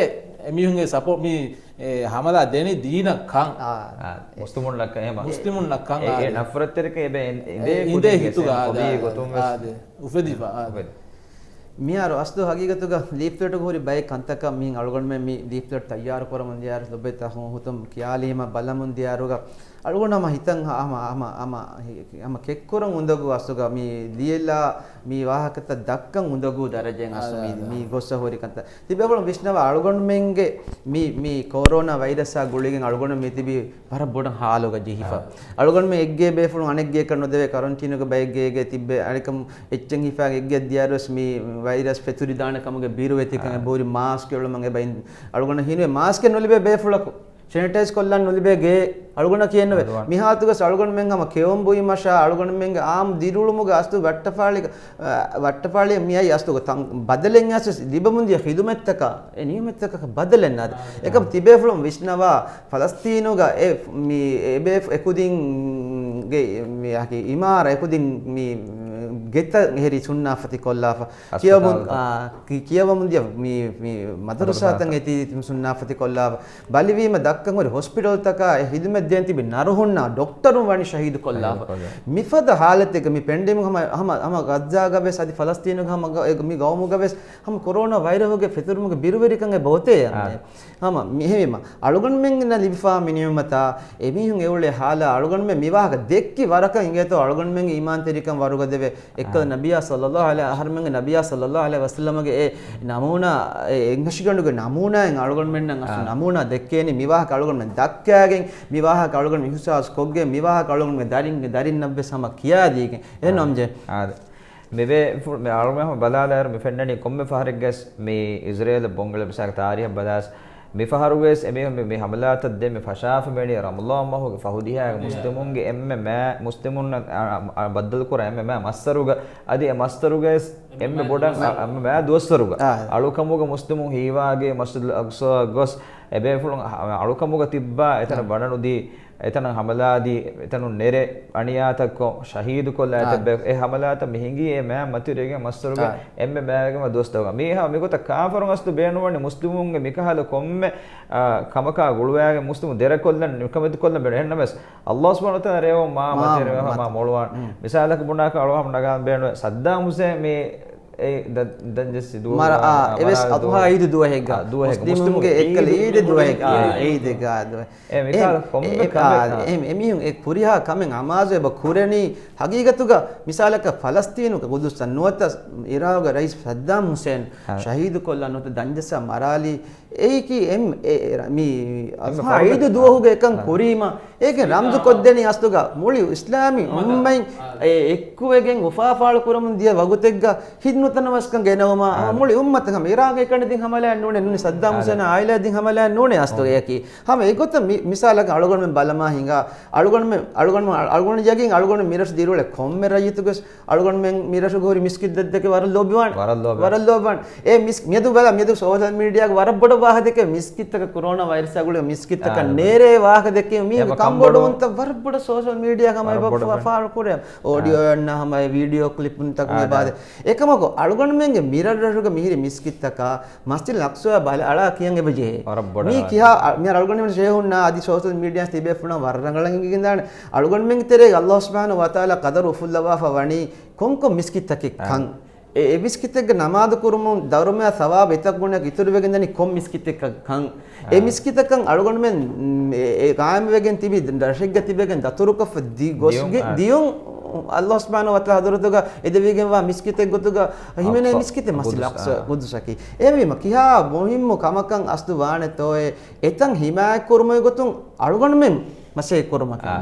އެމީހުންގެ ސަޕޯޓް މި، އެ، ހަމަލާ ދެނީ ދީނަށް ކަން. އާ، އާ، މުސްލިމުންނަށް ކަން އެ، އެ ނަފްރަތްތެރިކަން އެބަ އިނދޭ އިނދޭ ކުދިން ވެސް ހިތުގަ. އާ، އާ، އާ، އާ، އުފެދިފަ، އާ. އުފެދި. މިހާރު އަސްލު ހަގީގަތުގަ ލީފްލެޓުގަ ހުރި ބައެއް ކަންތަކަށް މިހެން އަޅުގަނޑުމެން މި ލީފްލެޓް ތައްޔާރު ކުރަމުން ދިޔާރު ލޮބެތަ ހުތުން ކިޔާލީމަ ބަލަމުން ދިޔާރުގަ އަޅުގަނޑު ހަމަ ހިތަށް ހަ-، ހަމަ، ހަމަ، ހަމަ، ހަމަ ކެއްކުރަން އުނދަގޫ އަސްލުގަ މި ލިޔެލާ މި ވާހަކަތައް ދައްކަން އުނދަގޫ ދަރަޖައިން އަސްލު މި، މި ގޮއްސަ ހުރި ކަންތައް. ތިބޭފުޅުން ވިސްނަވާ އަޅުގަނޑުމެންގެ މި، މި ކޮރޯނާ ވައިރަސްއާ ގުޅިގެން އަޅުގަނޑު މި ތިބީ ވަރަށް ބޮޑަށް ހާލުގަ ޖެހިފަ. އާ. އަޅުގަނޑުމެން އެއްގޭ ބޭފުޅުން އަނެއްގޭކަށް ނުދެވޭ، ކަރަންޓީނުގަ ބައެއްގޭގެ ތިއްބެ އަނެކަމް އެއްޗެއް ހިފާ އެއްގެ ދިޔާރުވެސް މި ވައިރަސް ފެތުރިދާނެ ކަމުގެ ބިރުވެތިކަން އާ. އެބަހުރި މާސްކް އެޅުމަށް އެބަ އިން-، އަޅުގަނޑަށް ހީނުވޭ މާސްކެއް ނުލިބޭ ބޭފުޅަކު. ސެނިޓައިޒް ކޮށްލަން ނުލިބޭ ގޭ އަޅުގަނޑަކީ އެއްނުވޭ. މި ހާލަތުގަސް އަޅުގަނޑުމެން ހަމަ ކެއުން ބުއިމަށާ އަޅުގަނޑުމެންގެ އާއްމު ދިރިއުޅުމުގަ އަސްލު ވައްޓަފާޅި، އަ، ވައްޓަފާޅި މިއައީ އަސްލުގަ ތަން ބަދަލެއް އަސް ލިބަމުންދިޔަ ޚިދުމަތްތަކާ އެ ނިޢުމަތްތަކަކަށް ބަދަލެއް ނާދެ. އާ. އެކަމް ތިބޭފުޅުން ވިސްނަވާ ފަލަސްތީނުގަ އެ މި އެބޭފު އެކުދިންގެ މި އަކި އިމާރާ އެކުދިން މި ގެތައް ހެރި ސުންނާފަތި ކޮށްލާފަ. ކިޔަވަމުން، އާ، ކި-، ކިޔަވަމުން ދިޔަ މި، މި މަދަރުސާތައް އެތީ ސުންނާފަތި ކޮށްލާފަ. ބަލިވީމަ ދައްކަން ހުރި ހޮސްޕިޓަލްތަކާ އެ ހިދުމަތް ދޭން ތިބި ނަރުހުންނާ ޑޮކްޓަރުން ވަނީ ޝަހީދު ކޮށްލާފަ. ޝަހީދު ކޮށްލާފަ. މިފަދަ ހާލަތެއްގަ މި ޕެންޑެމިކް ހަމަ، ހަމަ، ހަމަ ޣައްޒާގަ ވެސް އަދި ފަލަސްތީނުގަ ހަމަ ގަ-، މި ގައުމުގަ ވެސް ހަމަ ކޮރޯނާ ވައިރަހުގެ ފެތުރުމުގެ ބިރުވެރިކަން އެބަ އޮތޭ އާ. އަންނޭ. ހަމަ މިހެންވީމަ އަޅުގަނޑުމެންނަށް ލިބިފާ މި ނިޢުމަތާ އެމީހުން އެއުޅޭ ހާލާ އަޅުގަނޑުމެން މި ވާހަކަ ދެއްކި ވަރަކަށް އިނގޭތޯ އަޅުގަނޑުމެންގެ އީމާންތެރިކަން ވަރުގަދަވެ އެއްކަލަ ނަބިޔާ ޞައްލައްލާހު ޢަލައިހި، އަހަރުމެންގެ ނަބިޔާ ޞައްލައްލާހު ޢަލައިހި ވަސައްލަމަގެ އެ ނަމޫނާ، އެ އެއްހަށިގަނޑުގެ ނަމޫނާއިން އަޅުގަނޑުމެންނަށް އަސްލު ނަމޫނާ ދެއްކޭނީ މި ވާހަކަ އަޅުގަނޑުމެން ދައްކާގެން، މި ވާހަކަ އަޅުގަނޑު އިޙްސާސް ކޮށްގެން، މި ވާހަކަ އަޅުގަނޑުމެން ދަރިން، ދަރިންނަށްވެސް ހަމަ ކިޔާދީގެން. އެހެން އާ. ނަމަޖެ. އާ. މި ބޭފުޅު-، މި އަޅުގަނޑު ބަލާލާއިރު މި ފެންނަނީ ކޮންމެ ފަހަރެއްގަސް މި އިޒްރޭލް ބޮންގަޅަ މިސާލަކަށް ތާރީހަށް ބަލާސް މި ފަހަރުވެސް އެމީހުން މި، މި ހަމަލާތައް ދޭ މި ފަށާފަ މިވަނީ ރަމަޟާން މަހުގެ ފަހު ދިހައިގެ މުސްލިމުންގެ އެންމެ މާ، މުސްލިމުންނަށް، އަ، އަ، ބައްދަލުކުރާ އެންމެ މާ މައްސަރުގަ، އަދި އެ މައްސަރުގަވެސް އެންމެ ބޮޑަށް، އަ، އަ، މާ ދުވަސްވަރުގަ. އާ. އަޅުކަމުގަ މުސްލިމުން ހީވާގެ މަސްޖިދުލް އަޤްޞާ ގޮސް އެބޭފުޅުން އަ، އަޅުކަމުގަ ތިއްބާ އެތަނަށް އާ. ވަޑަނުދީ، އެތަނަށް ހަމަލާދީ، އެތަނުން ނެރެ އަނިޔާތައްކޮށް، ޝަހީދުކޮށްލާ އާ. އެތައް ބޭ-، އެ ހަމަލާތައް މި ހިނގީ އެ މާ މަތިވެރިގެ މައްސަރުގެ އާ. އެންމެ މާގެ ދުވަސް ދަގަ. މީހާ މިގޮތަށް ކާފަރުން އަސްލު ބޭނުންވަނީ މުސްލިމުންގެ މިކަހަލަ ކޮންމެ، އާ، ކަމަކާ ގުޅުވާގެ މުސްލިމު ދެރަކޮށްލަން ނިކަމެތި ކޮށްލަން ބޭނުން. އެހެންނަމަވެސް، ﷲ ސުބްޙާނަހޫ ވަތަޢާލާ ރޭވުން މާ މާ މަތިވެރި މަތި. މާ މޮޅުވާން. މިސާލަކަށް ބުނާކަށް އަޅުގަނޑު ނަގާން ބޭނުން. ސައްދާމް ހުސޭން މި އެ ދަ-، ދަންޖެއްސި ދުވަހު ދުވަހެއް. މަރާ، އާ، އެވެސް އަޟްޙާ އީދު ދުވަހެއްގަ. އާ، ދުވަހެއްގަ. މުސްލިމުންގެ މުސްލިމުންގެ އެއްކަލަ އީދު އީދެއް ދުވަހެއް. އާ، އީދެއްގަ ދުވަހެއް. އެ މިކަހަލަ ކޮންމެ އެ، ކަމެއް، އާ. އެ، އެމީހުން އެ ކުރިހާ ކަމެއް އަމާޒު އެބަ ކުރަނީ. ހަގީގަތުގަ މިސާލަކަށް ފަލަސްތީނުގެ ގުދުސްއަށް ނުވަތަ އިރާގުގެ ރައީސް ސައްދާމް ހުސޭން އާ. ޝަހީދުކޮށްލާ ނުވަތަ ދަންޖެއްސާ މަރާލީ. އެއީކީ އެން-، އެ، އެ، މި އަޟްޙާ އީދު ދުވަހުގެ އެކަން އާ. ކުރީމަ. އޭގެ ރަމްޒު ކޮށްދެނީ އަސްލުގަ މުޅި އިސްލާމީ އުއްމަތް އެ އެއްކުވެގެން އުފާފާޅު ކުރަމުން ދިޔަ ވަގުތެއްގަ ހިތްނުތަނަވަސްކަން ގެނަވުމާ އާ. މުޅި އުއްމަތަށް ހަމަ އިރާގެ ކަނޑިދިން ހަމަލާ ނޫނޭ، ނޫނީ ސައްދާމް އާ. ހުސޭނާ އާއިލާ ދިން ހަމަލާ ނޫނޭ އަސްލުގައަކީ. އާ. ހަމަ އެގޮތަށް މި-، މިސާލަކަށް އަޅުގަނޑުމެން ބަލަމާ ހިނގާ، އަޅުގަނޑުމެން، އަޅުގަނޑު، އަޅުގަނޑު ޔަގީން އަޅުގަނޑު މިރަށު ދިރިއުޅޭ ކޮންމެ ރައްޔިތުގެސް އަޅުގަނޑުމެން މިރަށުގަ ހުރި މިސްކިތް ދައްތަކެއް ވަރަށް ލޯބިވާން. ވަރަށް ލޯބިވާން. ވަރަށް ލޯބިވާން. އެ މިސް-، މިއަދު ބަލަ، މިއަދު ސޯޝަލް މީޑިއާގަ ވަރަށް ބޮޑަށް ވާހަކަ ދެކެ މިސްކިތްތަކަށް ކޮރޯނާ ވައިރަސް ގުޅި މިސްކިތްތަކަށް ނޭރޭ ވާހަކަ ދެކެ މީ ކަންބޮޑުވުންތައް ވަރަށް ބޮޑަށް ސޯޝަލް މީޑިއާ ހަމަ ފާޅު ކުރޭ. އޯޑިއޯ އަންނަ ހަމަ ވީޑިއޯ ކްލިޕުންތަކުގެ ބާދެ. އެކަމަކު އަޅުގަނޑުމެންގެ މިރަށްރަށުގަ މިހިރި މިސްކިތްތަކާ މަސްޖިދުލް އަޤްޞާ ބަލަ އަޅާ ކިޔަން އެބަޖެހޭ. މީ ކިހާ މިހާރު އަޅުގަނޑުމެން ޝޭހުންނާ އަދި ސޯޝަލް މީޑިއާ ތިބޭފުޅުން ވަރަށް ރަނގަޅަށް އެނގިގެންދާނެ. އަޅުގަނޑުމެންގެ ތެރޭގަ ﷲ ސުބްޙާނަހޫ ވަތަޢާލާ ޤަދަރު އުފުއްލަވާފަ ވަނީ ކޮންކޮން މިސްކިތްތަކެއް ކަން. އެ، އެ މިސްކިތެއްގެ ނަމާދު ކުރުމުން ދަރުމަޔާ ސަވާބު އެތައް ގުނައަކަށް އިތުރުވެގެންދަނީ ކޮން މިސްކިތެއްކަން. އެ މިސްކިތަކަށް އަޅުގަނޑުމެން، އެ، އެ ޤާއިމުވެގެން ތިބި ރަށެއްގަ ތިބެގެން ދަތުރުކޮށްފަ ދި-، ގޮސްގެ ދިޔުން، ﷲ ސުބްޙާނަހޫ ވަތަޢާލާ ޙަޟްރަތުގަ އެދެވިގެންވާ މިސްކިތެއް ގޮތުގަ ހިމެނޭ މިސްކިތެއް މަސްޖިދުލް އަޤްޞާ ޤުދުސް، ޤުދުސަކީ. އެހެންވީމަ ކިހާ މުހިއްމު ކަމަކަށް އަސްލު ވާނެތޯއޭ އެތަން ހިމާޔަތްކުރުމުގެ ގޮތުން އަޅުގަނޑުމެން މަސައްކަތްކުރުމަކަށް.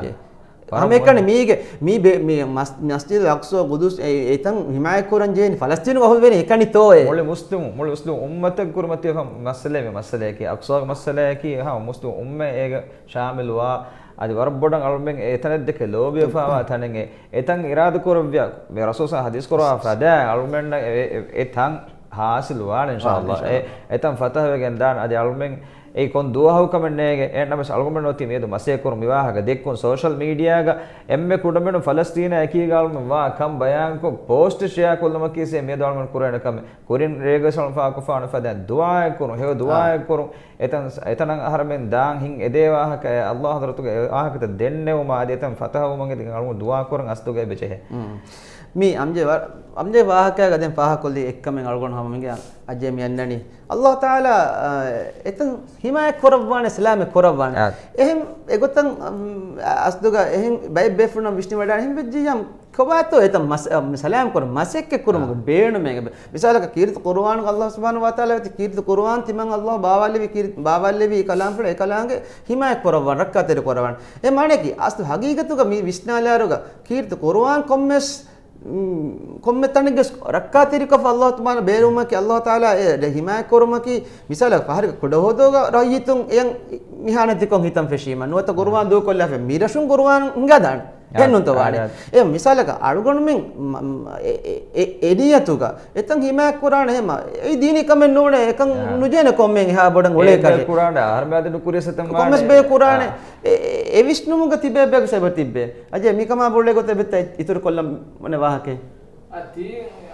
ހަމައެކަނި މީގެ، މީ ބެ-، މި މަސް-، މަސްޖިދުލް އަޤްޞާ ޤުދުސް އެ-، އެތަން ހިމާޔަތްކުރަން ޖެހެނީ ފަލަސްޠީނުގެ އަހުލުވެރިން އެކަނިތޯއޭ؟ މުޅި މުސްލިމު، މުޅި މުސްލިމު އުއްމަތަށް ކުރިމަތިވެފަ މައްސަލައެއް މި މައްސަލަޔަކީ. އަޤްޞާގެ މައްސަލަޔަކީ ހަމަ މުސްލިމު އުއްމަތް އޭގަ ޝާމިލުވާ، އަދި ވަރަށް ބޮޑަށް އަޅުމެން އެތަނެއް ދެކެ ލޯބިވެފަވާ ތަނެއް. އެ-، އެތަން އިރާދަކުރެއްވިޔާ، މި ރަސޫލު ޞައްލަﷲު ޢަލައިހި ވަސައްލަމަ ޙަދީޘް ކުރާ ފަދައިން އަޅުމެންނަށް އެ-، އެ-، އެ-، އެތަން ޙާޞިލުވާނެ އިންޝާﷲ. އާ، އިންޝާﷲ. އެ-، އެތަން ފަތަޙަވެގެން ދާނެ. އަދި އަޅުމެން އެއީ ކޮން ދުވަހަކު ކަމެއް ނޭނގެ. އެހެންނަމަވެސް އަޅުގަނޑުމެން އޮތީ މިއަދު މަސައްކަތްކުރަން މި ވާހަކަ ދެއްކުން. ސޯޝަލް މީޑިއާގަ އެންމެ ކުޑަމިނުން ފަލަސްޠީނާ އެކީގަ އަޅުމެން ވާ ކަން ބަޔާންކޮށް، ޕޯސްޓް ޝެއާ ކޮށްލުމަކީ މިއަދު އަޅުމެން ކުރެވޭނެ ކަމެއް. ކުރިން ރޭގަސް އަޅުމެން ފާހަގަކޮށްފާނެ ފަދައިން ދުޢާއެއް ކުރުން، ހެޔޮ ދުޢާއެއް ކުރުން. އެތަން، އެތަނަށް އަހަރެމެން ދާން ހިން އެދޭ ވާހަކަ، އެ ﷲ ޙަޟްރަތުގަ އެ ވާހަކަތައް ދެންނެވުމާ އަދި އެތަން ފަތަޙަވުމަށް އަދި އަޅުގަނޑު ދުޢާ ކުރަން އަސްލުގަ އެބަޖެހޭ. މީ އަމްޖެ ވަ-، އަމްޖެ ވާހަކައިގަ ދެން ފާހަގަކޮށްލީ އެއްކަމެއް އަޅުގަނޑު ހަމަ މިގެ އަޖެ މި އަންނަނީ. ﷲ ތަޢާލާ، އާ، އެތަން ހިމާޔަތް ކުރައްވާނެ، ސަލާމަތް ކުރައްވާނެ. އާ. އެހެން އެގޮތަށް، އަމް، އަސްލުގަ އެހެން ބައެއް ބޭފުޅުން ވިސްނިވަޑާނެ އެހެން ވެއްޖިއްޔާ ކޮބާތޯ އެތަން މަސް-، އަ، ސަލާމް ކުރުން މަސައްކަތް ކުރުމުގެ ބޭނުމެއް. މިސާލަކަށް ކީރިތި ޤުރުއާނުގަ ﷲ ސުބްޙާނަހޫ ވަތަޢާލާ ވިދާޅުވި ކީރިތި ޤުރުއާން ތިމަން ﷲ ބާވާލެވި ކީރި-، ބާވާލެވި ކަލާމްފުޅު އެ ކަލާނގެ ހިމާޔަތް ކުރައްވާން ރައްކާތެރި ކުރައްވާން. އެ މާނައަކީ އަސްލު ހަގީގަތުގަ މި ވިސްނާލާއިރުގަ ކީރިތި ޤުރުއާން ކޮންމެސް، މް، ކޮންމެ ތަނެއްގެ ރައްކާތެރިކޮށް ﷲ ތުމާނަ ބޭރުވުމަކީ، ﷲ ތަޢާލާ އެ ހިމާޔަތް ކުރުމަކީ، މިސާލަކަށް ފަހަރެއްގެ ކުޑަހުވަދުގަ ރައްޔިތުން އެޔަށް އިހާނެތިކޮށް ހިތަން ފެށީމަ ނުވަތަ ޤުރުއާން ދޫކޮށްލާފަ މިރަށުން ޤުރުއާން ހިނގާދާނެ. އެހެންނޫންތޯ ވާނެ؟ އެ މިސާލަކަށް އަޅުގަނޑުމެން މަ-، މަ-، އެ، އެ، އެ، އެ ނިޔަތުގަ އެތަން ހިމާޔަތް ކުރާނެ ހެމަ އެ ދީނީ ކަމެއް ނޫނޭ، އެކަން ނުޖޭނެ ކޮންމެ އެހާ ބޮޑަށް އުޅޭ ކަށެއް. ކުރާނެ، އަހަރުމެން އަދި ނުކުރިޔަސް އެތަން ކޮންމެސް ބޭ ކުރާނެ. އެ، އެ، އެ ވިސްނުމުގަ ތިބޭ ބޭގަ ސަބަ ތިއްބޭ. އަޖެ މިކަމާ ބޮޑޭ ގޮތެއް ބެއްތަ އިތުރު ކޮށްލަން ވަނެ ވާހަކައެއް. އަ، ތީ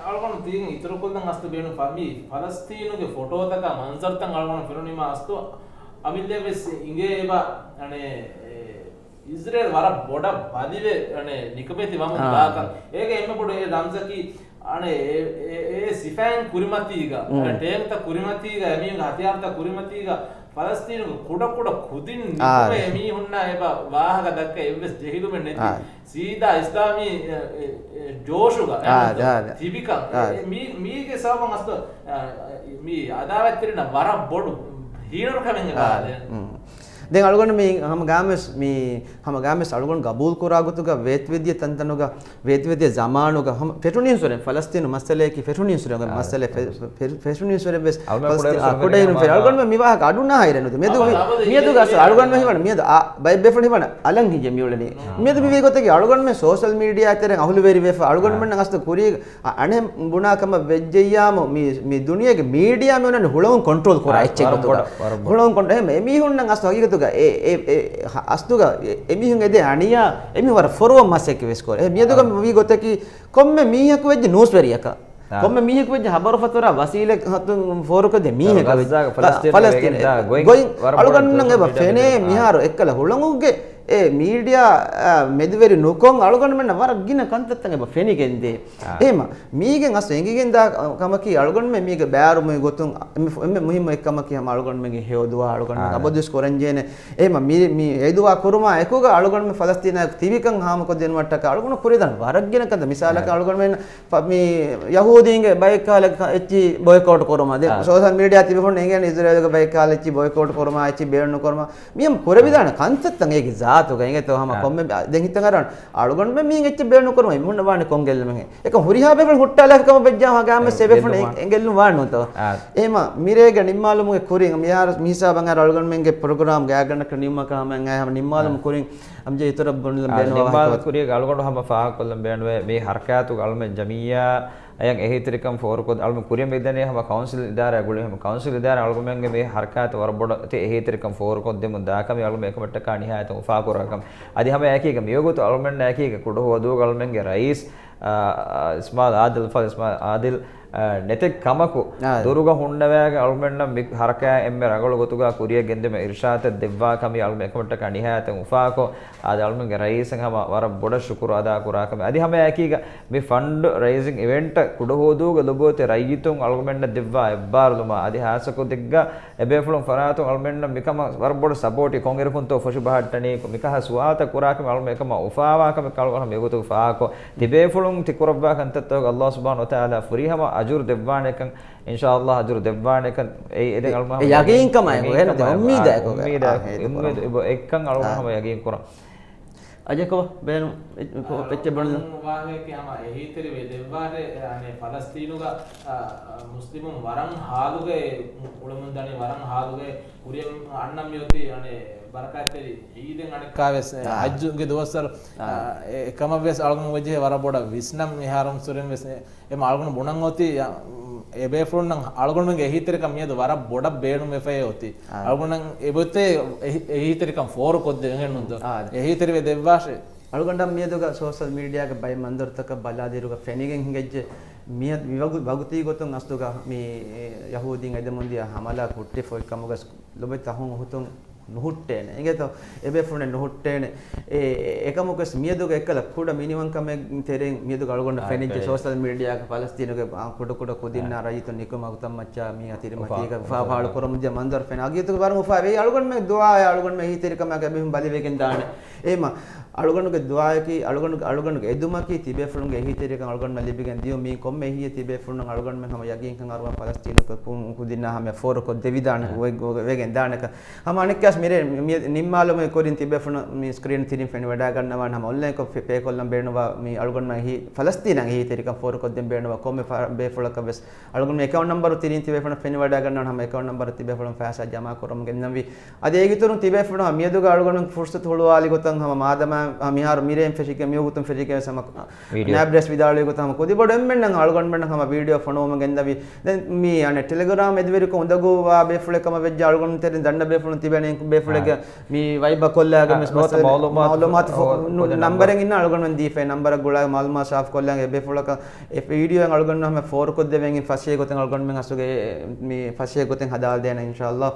އަޅުގަނޑު ތީ އިތުރު ކޮށްލަން އަސްލު ބޭނުން ފަ-، މި ފަލަސްތީނުގެ ފޮޓޯތަކާ މަންޒަރުތައް އަޅުގަނޑު ފެނުނީމާ އަސްލު އަމިއްލަ ވެސް އިނގޭ އެބަ، އަނެ، އެ، އިޒްރޭލް ވަރަށް ބޮޑަށް ބަލިވެ، އަނެ، ނިކަމެތި ވަމުން ދާކަން. އޭގެ އެންމެ ބޮޑު އެ ރަމްޒަކީ، އަނެ، އެ، އެ، އެ ސިފައިން ކުރިމަތީގަ، އަނެ، ޓޭންކްތައް ކުރިމަތީގަ، އެމީހުންގެ ހަތިޔާރުތައް ކުރިމަތީގަ، ފަލަސްތީނުގެ ކުޑަ ކުޑަ ކުދިން ނިކުމެ އެމީހުންނާ އެބަ ވާހަކަ ދައްކަ އެއްވެސް ޖެހިލުމެއް ނެތި. ސީދާ އިސްލާމީ، އެ، އެ، އެ، ޖޯޝުގަ ތިބިކަން. އެ، އެ، މީ-، މީގެ ސަބަބުން އަސްލު، އަ، މީ އަދާވަތްތެރިންނަށް ވަރަށް ބޮޑު ހީނަރުކަމެއް އެބަ ދެން. ދެން އަޅުގަނޑު މީ ހަމަ ގާމެސް މީ، ހަމަ ގާމެސް އަޅުގަނޑު ގަބޫލު ކުރާ ގޮތުގަ ވޭތުވެދިޔަ ތަންތަނުގަ، ވޭތުވެދިޔަ ޒަމާނުގަ ހަމަ ފެށުނީންސުރެން ފަލަސްތީނު މައްސަލަޔަކީ ފެށުނީންސުރެން މައްސަލަ ފެ-، ފެ-، ފެށުނީންސުރެން ވެސް ފަލަސްތީނު އަ، ކުޑައިރުން ފެށި އަޅުގަނޑުމެން މި ވާހަކަ އަޑު ނާހައިރެއް ނުދޭ. މިއަދު މި-، މިއަދުގަ އަސް އަޅުގަނޑުމެން ހިވަން މިއަދު އާ، ބައެއް ބޭފުޅުން ހިވަން އަލަން ހިނގި މިއުޅެނީ. މިއަދު މިވީ ގޮތަކީ އަޅުގަނޑުމެން ސޯޝަލް މީޑިއާ ތެރެއިން އަހުލުވެރިވެފަ އަޅުގަނޑުމެންނަށް އަސްލު ކުރީ އަ-، އަނެއް ބުނާ ކަމަށް ވެއްޖެއްޔާމު މި، މި ދުނިޔޭގެ މީޑިއާ މި އޮންނަނީ ހުޅަވުން ކޮންޓްރޯލް ކުރާ އެއްޗެއް ގޮތުގަ. ހުޅަވުން ކޮންޓްރޯލް، އެހެން އެމީހުންނަށް އަސްލު ހަގީގަތުގަ އެ، އެ، އެ، އަސްލުގަ އެ، އެމީހުން އެދޭ އަނިޔާ، އެމީހުން ވަރަށް ފޮރުވަމަސް އެކެ ވެސް ކޮރޭ. އެ މިއަދުގަ ވީ ގޮތަކީ ކޮންމެ މީހަކު ވެއްޖެ ނޫސްވެރިޔަކަށް. ކޮންމެ މީހަކު ވެއްޖެ ހަބަރު ފަތުރާ ވަސީލަތުން ފޯރުކޮށްދޭ މީހަކަށް ވެސް. ފަލަސްތީނުގެ ގޮތް އަޅުގަނޑުމެން އެބަ ފެނޭ މިހާރު އެއްކަލަ ހުޅަނގުގެ އެ މީޑިއާ، އާ، މެދުވެރި ނުކޮށް އަޅުގަނޑުމެންނަށް ވަރަށް ގިނަ ކަންތައްތައް އެބަ ފެނިގެންދޭ. އެހެމަ މީގެން އަސް އެނގިގެންދާ ކަމަކީ އަޅުގަނޑުމެން މީގެ ބައިވެރިވުމުގެ ގޮތުން އެންމެ، އެންމެ މުހިއްމު އެއްކަމަކީ ހަމަ އަޅުގަނޑުމެންގެ ހެޔޮ ދުޢާ އަޅުގަނޑުމެން އަބަދުވެސް ކުރަންޖެހޭނެ. އެހެމަ މި، މި ހެޔޮ ދުޢާ ކުރުމާ އެކުގަ އަޅުގަނޑުމެން ފަލަސްތީނާ ތިބިކަން ހާމަކޮށްދިނުމަށްޓަކާ އަޅުގަނޑު ކުރިދާން ވަރަށް ގިނަ ކަންތައް. މިސާލަކަށް އަޅުގަނޑުމެން ފަ-، މި ޔަހޫދީންގެ ބައެއް ކަހަލަ އެއްޗި ބޮއިކޯޓް ކުރުމަށް. ދެން ސޯޝަލް މީޑިއާ ތިބިފުން އެނގޭނެ އިޒްރޭލުގެ ބައެއް ކަހަލަ އެއްޗި ބޮއިކޯޓް ކުރުމާ، އެއްޗި ބޭނުން ނުކުރުމާ. މި ހަމަ ކުރެވިދާނެ ކަންތައްތައް އޭގެ ޒާތުގަ އިނގޭތޯ ހަމަ ކޮންމެ ދެން ހިތަށް އަރާނެ. އަޅުގަނޑުމެން މީން އެއްޗެއް ބޭނުން ކުރުމަށް އެމީހުންނަށް ވާނެ ކޮން ގެއްލުމެއް. އެކަން ހުރިހާ ބޭފުޅުން ހުއްޓާލާފި ކަމަށް ވެއްޖާ ހަމަ ގާމެސް އެބޭފުޅުން އެ-، އެނގެއްލުން ވާނެ ނޫންތޯ. އެހެމަ މިރޭގެ ނިންމާލުމުގެ ކުރިން މިހާރު މިހިސާބަށް އަރާ އަޅުގަނޑުމެންގެ ޕްރޮގްރާމް ގާތްގަނޑަކަށް ނިމުމަކަށް ހަމަ އެނގާ ހަމަ ނިންމާލުމުގެ ކުރިން އަމްޖެ އިތުރަށް ބުނެލަން ބޭނުންވާ ވާހަކަ ކުރިއަށް އަޅުގަނޑު ހަމަ ފާހަގަކޮށްލަން ބޭނުވޭ މި ހަރަކާތުގަ އަޅުމެން ޖަމިއްޔާ އެޔަން އެހީތެރިކަން ފޯރުކޮށް އަޅުމެން ކުރިޔަށް މިދަނީ ހަމަ ކައުންސިލް އިދާރާ ގުޅި ހަމަ ކައުންސިލް އިދާރާ އަޅުގަނޑުމެންގެ މި ހަރަކާތް ވަރަށް ބޮޑަށް ތި އެހީތެރިކަން ފޯރުކޮށްދެމުން ދާކަމީ އަޅުމެން އެކަމަށްޓަކާ ނިހާޔަތަށް އުފާކުރާކަމެއް. އަދި ހަމަ އެކީގަ މިވަގުތު އަޅުމެންނަށް އެކީގަ ކުޑަހުވަދޫގަ އަޅުމެންގެ ރައީސް، އާ، އާ، އިސްމާއިލް އާދިލް، އިސްމާއިލް އާދިލް، އާ، ނެތެއް ކަމަކު އާ. ދުރުގަ ހުންނަވައިގެން އަޅުމެންނަށް މި ހަރަކާތް އެންމެ ރަނގަޅު ގޮތުގަ ކުރިޔަށް ގެންދިއުމަށް އިރުޝާދެއް ދެއްވާ ކަމީ އަޅުމެން އެކަމަށްޓަކާ ނިހާޔަތަށް އުފާކޮށް، އާދެ އަޅުމެންގެ ރައީސަށް ހަމަ ވަރަށް ބޮޑަށް ޝުކުރު އަދާ ކުރާކަމެއް. އަދި ހަމަ އެކީގަ މި ފަންޑް ރައިޒިން އިވެންޓަށް ކުޑަހުވަދޫގަ ލޮބުވެތި ރައްޔިތުން އަޅުގަނޑަށް ދެއްވާ އެއްބާރުލުމާ އަދި ހާއްސަކޮށް ދެއްގަ އެބޭފުޅުން ފަރާތުން އަޅުމެންނަށް މިކަމަށް ވަރަށް ބޮޑަށް ސަޕޯޓް ކޮންއިރަކުންތޯ ފޮށި ބަހައްޓަނީ މިކަހަ ސުވާލުތައް ކުރާކަމެއް އަޅުމެން އެކަމަށް އުފާވާކަމެއް އަޅުގަނޑު މިގޮތު ފާހަގަކޮށް ތިބޭފުޅުން ތި ކުރައްވާ ކަންތައްތަކުގަ ﷲ ސުބްޙާނަހޫ ވަތަޢާލާ ފުރިހަމަ އަޖުރު ދެއްވާނެކަން އިންޝާﷲ އަޖުރު ދެއްވާނެކަން އެ އެދެން އެ، އަޅުމެން ހަމަ އެ ޔަގީންކަމާއެކު، އެ ނުދެ އުއްމީދާއެކު، އުއްމީދާ، އާ، އެ އުއްމީދު، އެއްކަން އަޅުމެން އާ. ހަމަ ޔަގީން ކުރަން. އަޖެކޮ ބޭނު، އެ، ކޮ، އެއްޗެއް ބަނު. ވާހަކައެކޭ ހަމަ އެހީތެރިވެ ދެއްވާށޭ، އަނެ، ފަލަސްތީނުގަ، އާ، މުސްލިމުން ވަރަށް ހާލުގައި އުޅެމުން ދަނީ، ވަރަށް ހާލުގައި ކުރިޔަށް އަންނަ މިއޮތީ، އަނެ، ބަރަކާތްތެރި ޢީދެއް އަނެއްކާވެސް، އާ. ޙައްޖުގެ ދުވަސްވަރު، އާ. އާ، އެ، އެކަމަށްވެސް އަޅުގަނޑު ވެއްޖެ ވަރަށް ބޮޑަށް ވިސްނަން މި ޙަރަމް ސުރެން ވެސް އެ، އެމަ އަޅުގަނޑު ބުނަން އޮތީ، އެބޭފުޅުންނަށް އަޅުގަނޑުމެންގެ އެހީތެރިކަން މިއަދު ވަރަށް ބޮޑަށް ބޭނުންވެފައޭ އޮތީ. އާ. އަޅުގަނޑަށް އެބައޮތޭ އެހީ، އެހީތެރިކަން ފޯރުކޮށްދެވެގެން ނުންތޯ؟ އާ. އެހީތެރިވެ ދެއްވާށޭ. އަޅުގަނޑަށް މިއަދުގަ ސޯޝަލް މީޑިއާގެ ބައެއް މަންޒަރުތަކަށް ބަލާލިއިރުގަ ފެނިގެން ހިނގައްޖެ، މިއަދު މިވަގު، ވަގުތީ ގޮތުން އަސްލުގަ މި ޔަހޫދީން އެދެމުންދިޔަ ހަމަލާ ހުއްޓިފައި ކަމުގަ ލޮބުވެތި އަޚުން އުޚުތުން ނުހުއްޓޭނެ. އިނގޭތޯ؟ އެބޭފުޅުން ނުހުއްޓޭނެ. އެ، އެކަމަކުވެސް މިއަދުގަ އެއްކަލަ ކުޑަ މިނިވަންކަމެއް ތެރެއިން މިއަދުގަ އަޅުގަނޑަށް އާ، ފެނިއްޖެ އެކަލަ. ސޯޝަލް މީޑިއާގަ ފަލަސްތީނުގެ، އާ، ކުޑަކުޑަ ކުދިންނާ އާ. ރައްޔިތުން ނިކުމެ އަގުތައް މައްޗާ މި އަތިރިމަތީގަ އުފާ، އުފާ، ފާޅު އުފާ. ކުރަމުންދިޔަ މަންޒަރު ފެން. އަގިއަތުގެ ވަރަށް އުފާވޭ. އަޅުގަނޑުމެން ދުޢާއެއް އަޅުގަނޑުމެން އެހީތެރިކަމާގެ އެބަހުން ބަލިވެގެން ދާނެ. އެހެމަ އަޅުގަނޑުގެ ދުޢާއަކީ، އަޅުގަނޑު، އަޅުގަނޑުގެ އެދުމަކީ ތިބޭފުޅުންގެ އެހީތެރިކަން އަޅުގަނޑުމެން ލިބިގެން ދިޔުން. މީ ކޮންމެ އެހީއެއް ތިބޭފުޅުންނަށް އަޅުގަނޑުމެން ހަމަ ޔަގީންކަން އަރުވާ ފަލަސްތީނުގެ ކު، ކުދިންނާ ހަމަ ފޯރުކޮށް ދެވިދާނެ، އާ. ވެ، ވެ، ވެގެން ދާނެކަން. ހަމަ އަނެއްކާސް މިރޭ މި، ނިންމާލުމުގެ ކުރިން ތިބޭފުޅުން މި ސްކްރީން ތިރިން ފެނިވަޑައިގަންނަވާނެ. ހަމަ އޮންލައިންކޮށް ޕޭ، ޕޭކޮށްލަން ބޭނުންވާ މި އަޅުގަނޑުމެން އެހީ ފަލަސްތީނަށް އެހީތެރިކަން ފޯރުކޮށްދޭން ބޭނުންވާ ކޮންމެ ފަ، ބޭފުޅަކަށް ވެސް އަޅުގަނޑު އެކައުންޓް ނަންބަރު ތިރިން ތިބޭފުޅުން ފެނިވަޑައިގަންނަވާނެ. ހަމަ އެކައުންޓް ނަންބަރު ތިބޭފުޅުން ފައިސާ ޖަމާކުރަމުން ގެންނަންވީ. އަދި އޭގެ އިތުރުން ތިބޭފުޅުން މިއަދުގަ އަޅުގަނޑު ފުރުސަތު ހުޅުވާލި ގޮތަށް ހަމަ މާދަމާ މިހާރު މިރޭން ފެށިގެން މިވަގުތުން ފެށިގެން ވެސް ހަމަ ވީޑިއޯ. ނައިބް ރައީސް ވިދާޅުވި ގޮތަށް ހަމަ ކުދިބޮޑު އެންމެންނަށް އަޅުގަނޑުމެންނަށް ހަމަ ވީޑިއޯ ފޮނުވަމުން ގެންދަވީ. ދެން މި އަނެއް ޓެލެގްރާމް އެދިވެރިކޮށް އުނދަގޫވާ ބޭފުޅެއް ކަމަށް ވެއްޖެ އަޅުގަނޑު ތެރެއިން ދަންނަ ބޭފުޅުން ތިބެނީ ބޭފުޅެއްގެ އާ. މި ވައިބަ ކޮށްލާގެން ވެސް ނުވަތަ މައްސަ މައުލޫމާތު، މައުލޫމާތު ފޯ، ނު، ނަންބަރެއް އިންނަ އަޅުގަނޑުމެން ދީފައި ނަންބަރަށް ގުޅާ މައުލޫމާތު ސާފު ކޮށްލާ އެ ބޭފުޅަކަށް އެ ވީޑިއޯއެއް އަޅުގަނޑު ހަމަ ފޯރުކޮށްދެވެން ފަސޭހަ ގޮތެއް އަޅުގަނޑުމެން އަސްލުގެ މި ފަސޭހަ ގޮތެއް ހަދާލަދޭނެ އިންޝާﷲ.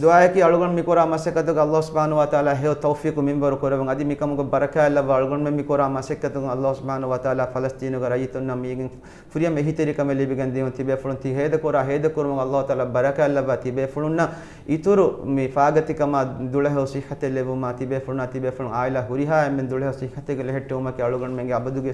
ދުޢާއަކީ އަޅުގަނޑު މި ކުރާ މަސައްކަތުގަ ﷲ ސުބްޙާނަހޫ ވަތަޢާލާ ހެޔޮ ތައުފީޤު މިންވަރު ކުރެވުން. އަދި މިކަމުގެ ބަރަކާތް ލައްވާ އަޅުގަނޑުމެން މި ކުރާ މަސައްކަތުގަ ﷲ ސުބްޙާނަހޫ ވަތަޢާލާ ފަލަސްތީނުގެ ރައްޔިތުންނަށް މީގެން ފުރިހަމަ އެހީތެރިކަމެއް ލިބިގެން ދިޔުން. ތިބޭފުޅުން ތި ހޭދަކުރާ ހޭދަކުރުމަށް ﷲ ތަޢާލާ ބަރަކާތް ލައްވާ ތިބޭފުޅުންނަށް އިތުރު މި ފާގަތިކަމާ ދުޅަހެޔޮ ޞިއްޙަތެއް ލެއްވުމާ ތިބޭފުޅުންނާ ތިބޭފުޅުން ޢާއިލާ ހުރިހާ އެންމެން ދުޅަހެޔޮ ޞިއްޙަތެއްގަ ލެހެއްޓެވުމަކީ އަޅުގަނޑުމެންގެ އަބަދުގެ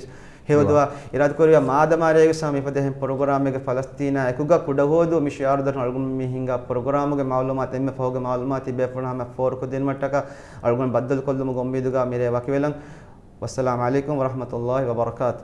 ހެޔޮދުޢާ. އިރާދަކުރެއްވިޔާ މާދަމާ ރޭގެ ސަމަ މިފަދަ އެހެން ޕްރޮގްރާމެއްގެ ފަލަސްތީނާ އެކުގަ ކުޑަހުވަދޫ މި ޝިޢާރު ދަށުން އަޅުގަނޑު މި ހިންގާ ޕްރޮގްރާމުގެ މައުލޫމާތު އެންމެ ފަހުގެ މައުލޫމާތު ތިބޭފުޅުން ހަމަ ފޯރުކޮށްދިނުމަށްޓަކާ އަޅުގަނޑު ބައްދަލުކޮށްލުމުގެ އުއްމީދުގަ މިރޭ ވަކިވެލަން. ވައްސަލާމް ޢަލައިކުމް ވަރަޙްމަތުﷲ ވަބަރަކާތު.